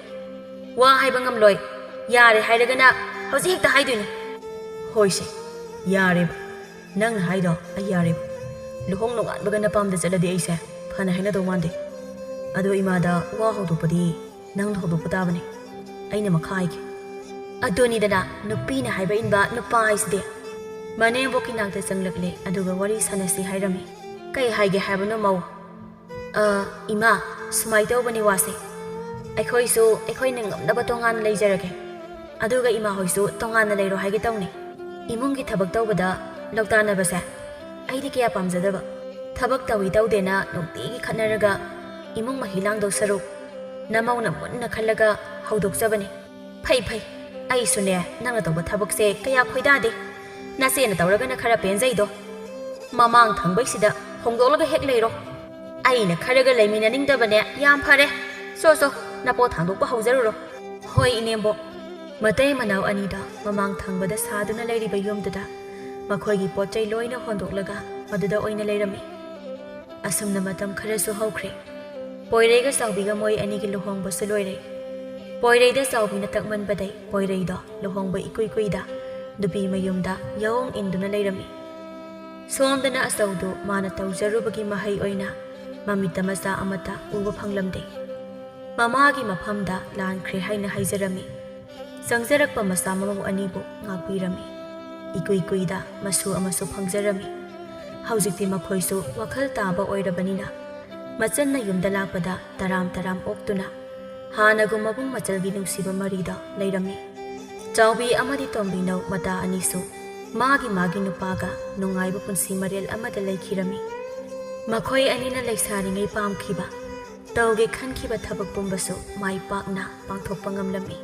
ꯋꯥ ꯍꯥꯏꯕ ꯉꯝꯂꯣꯏ, ꯌꯥꯔꯦ ꯍꯥꯏꯔꯒꯅ ꯍꯧꯖꯤꯛ ꯍꯦꯛꯇ ꯍꯥꯏꯗꯣꯏꯅꯤ꯫" "ꯍꯣꯏꯁꯦ, ꯌꯥꯔꯦꯕ꯫ ꯅꯪꯅ ꯍꯥꯏꯗꯣ ꯑꯩ ꯌꯥꯔꯦꯕ꯫ ꯂꯨꯍꯣꯡ ꯅꯣꯡꯉꯥꯟꯕꯒ ꯅꯄꯥꯝꯗ ꯆꯠꯂꯗꯤ ꯑꯩꯁꯦ ꯐꯅ ꯍꯥꯏꯅꯗꯧ ꯃꯥꯟꯗꯦ꯫ ꯑꯗꯣ ꯏꯃꯥꯗ ꯋꯥ ꯍꯧꯗꯣꯛꯄꯗꯤ ꯅꯪꯅ ꯍꯧꯗꯣꯛꯄ ꯇꯥꯕꯅꯤ꯫ ꯑꯩꯅ ꯃꯈꯥ ꯍꯥꯏꯒꯦ꯫" ꯑꯗꯨꯅꯤꯗꯅ ꯅꯨꯄꯤꯅ ꯍꯥꯏꯕ ꯏꯟꯕ ꯅꯨꯄꯥ ꯍꯥꯏꯁꯤꯗꯤ꯫ ꯃꯅꯦꯝꯕꯣꯛꯀꯤ ꯅꯥꯛꯇ ꯆꯪꯂꯛꯂꯦ, ꯑꯗꯨꯒ ꯋꯥꯔꯤ ꯁꯥꯟꯅꯁꯤ ꯍꯥꯏꯔꯝꯃꯤ꯫ "ꯀꯩ ꯍꯥꯏꯒꯦ ꯍꯥꯏꯕꯅꯣ ꯃꯧ?" "ꯑ, ꯏꯃꯥ, ꯁꯨꯃꯥꯏ ꯇꯧꯕꯅꯤ ꯋꯥꯁꯦ꯫ ꯑꯩꯈꯣꯏꯁꯨ ꯑꯩꯈꯣꯏꯅ ꯉꯝꯅꯕ ꯇꯣꯉꯥꯟꯅ ꯂꯩꯖꯔꯒꯦ꯫ ꯑꯗꯨꯒ ꯏꯃꯥ ꯍꯣꯏꯁꯨ ꯇꯣꯉꯥꯟꯅ ꯂꯩꯔꯣ ꯍꯥꯏꯒꯦ ꯇꯧꯅꯤ꯫ ꯏꯃꯨꯡꯒꯤ ꯊꯕꯛ ꯇꯧꯕꯗ ꯂꯧꯇꯥꯟꯅꯕꯁꯦ ꯑꯩꯗꯤ ꯀꯌꯥ ꯄꯥꯝꯖꯗꯕ꯫ ꯊꯕꯛ ꯇꯧꯏ ꯇꯧꯗꯦꯅ ꯅꯨꯡꯇꯤꯒꯤ ꯈꯠꯅꯔꯒ ꯏꯃꯨꯡ ꯃꯍꯤ ꯂꯥꯡꯗꯧ ꯁꯔꯨꯛ ꯅꯃꯧꯅ ꯃꯨꯟꯅ ꯈꯜꯂꯒ ꯍꯧꯗꯣꯛꯆꯕꯅꯤ꯫" "ꯐꯩ ꯐꯩ, ꯑꯩꯁꯨꯅꯦ ꯅꯪꯅ ꯇꯧꯕ ꯊꯕꯛꯁꯦ ꯀꯌꯥ ꯈꯣꯏꯗꯥꯗꯦ꯫ ꯅꯆꯦꯅ ꯇꯧꯔꯒꯅ ꯈꯔ ꯄꯦꯟꯖꯩꯗꯣ꯫ ꯃꯃꯥꯡ ꯊꯪꯕꯩꯁꯤꯗ ꯍꯣꯡꯗꯣꯛꯂꯒ ꯍꯦꯛ ꯂꯩꯔꯣ꯫ ꯑꯩꯅ ꯈꯔꯒ ꯂꯩꯃꯤꯟꯅꯅꯤꯡꯗꯕꯅꯦ꯫ ꯌꯥꯝ ꯐꯔꯦ꯫ ꯁꯣ ꯁꯣ, ꯅꯄꯣꯠ ꯊꯥꯡꯗꯣꯛꯄ ꯍꯧꯖꯔꯨꯔꯣ꯫" "ꯍꯣꯏ ꯏꯅꯦꯝꯕꯣꯛ꯫" ꯃꯇꯩ ꯃꯅꯥꯎ ꯑꯅꯤꯗ ꯃꯃꯥꯡ ꯊꯪꯕꯗ ꯁꯥꯗꯨꯅ ꯂꯩꯔꯤꯕ ꯌꯨꯝꯗꯨꯗ ꯃꯈꯣꯏꯒꯤ ꯄꯣꯠ ꯆꯩ ꯂꯣꯏꯅ ꯍꯣꯟꯗꯣꯛꯂꯒ ꯃꯗꯨꯗ ꯑꯣꯏꯅ ꯂꯩꯔꯝꯃꯤ꯫ ꯑꯁꯨꯝꯅ ꯃꯇꯝ ꯈꯔꯁꯨ ꯍꯧꯈ꯭ꯔꯦ꯫ ꯄꯣꯏꯔꯩꯒ ꯆꯥꯎꯕꯤꯒ ꯃꯣꯏ ꯑꯅꯤꯒꯤ ꯂꯨꯍꯣꯡꯕꯁꯨ ꯂꯣꯏꯔꯦ꯫ ꯄꯣꯏꯔꯩꯗ ꯆꯥꯎꯕꯤꯅ ꯇꯛꯃꯟꯕꯗꯩ ꯄꯣꯏꯔꯩꯗꯣ ꯂꯨꯍꯣꯡꯕ ꯏꯀꯨꯏ ꯀꯨꯏꯗ ꯅꯨꯄꯤ ꯃꯌꯨꯝꯗ ꯌꯥꯑꯣꯡ ꯏꯟꯗꯨꯅ ꯂꯩꯔꯝꯃꯤ꯫ ꯁꯣꯝꯗꯅ ꯑꯆꯧꯗꯨ ꯃꯥꯅ ꯇꯧꯖꯔꯨꯕꯒꯤ ꯃꯍꯩ ꯑꯣꯏꯅ ꯃꯃꯤꯠꯇ ꯃꯆꯥ ꯑꯃꯠꯇ ꯎꯕ ꯐꯪꯂꯝꯗꯦ꯫ ꯃꯃꯥꯒꯤ ꯃꯐꯝꯗ ꯂꯥꯟꯈ꯭ꯔꯦ ꯍꯥꯏꯅ ꯍꯥꯏꯖꯔꯝꯃꯤ꯫ ꯆꯪꯖꯔꯛꯄ ꯃꯆꯥ ꯃꯃꯧ ꯑꯅꯤꯕꯨ ꯉꯥꯛꯄꯤꯔꯝꯃꯤ꯫ ꯏꯀꯨꯏ ꯀꯨꯏꯗ ꯃꯁꯨ ꯑꯃꯁꯨ ꯐꯪꯖꯔꯝꯃꯤ꯫ ꯍꯧꯖꯤꯛꯇꯤ ꯃꯈꯣꯏꯁꯨ ꯋꯥꯈꯜ ꯇꯥꯕ ꯑꯣꯏꯔꯕꯅꯤꯅ ꯃꯆꯟꯅ ꯌꯨꯝꯗ ꯂꯥꯛꯄꯗ ꯇꯔꯥꯝ ꯇꯔꯥꯝ ꯑꯣꯛꯇꯨꯅ ꯍꯥꯟꯅꯒꯨꯝ ꯃꯕꯨꯡ ꯃꯆꯜꯒꯤ ꯅꯨꯡꯁꯤꯕ ꯃꯔꯤꯗ ꯂꯩꯔꯝꯃꯤ꯫ ꯆꯥꯎꯕꯤ ꯑꯃꯗꯤ ꯇꯣꯝꯕꯤꯅꯧ ꯃꯇꯥ ꯑꯅꯤꯁꯨ ꯃꯥꯒꯤ ꯃꯥꯒꯤ ꯅꯨꯄꯥꯒ ꯅꯨꯡꯉꯥꯏꯕ ꯄꯨꯟꯁꯤ ꯃꯔꯦꯜ ꯑꯃꯗ ꯂꯩꯈꯤꯔꯝꯃꯤ꯫ ꯃꯈꯣꯏ ꯑꯅꯤꯅ ꯂꯩꯁꯥꯔꯤꯉꯩ ꯄꯥꯝꯈꯤꯕ, ꯇꯧꯒꯦ ꯈꯟꯈꯤꯕ ꯊꯕꯛ ꯄꯨꯝꯕꯁꯨ ꯃꯥꯏ ꯄꯥꯛꯅ ꯄꯥꯡꯊꯣꯛꯄ ꯉꯝꯂꯝꯃꯤ꯫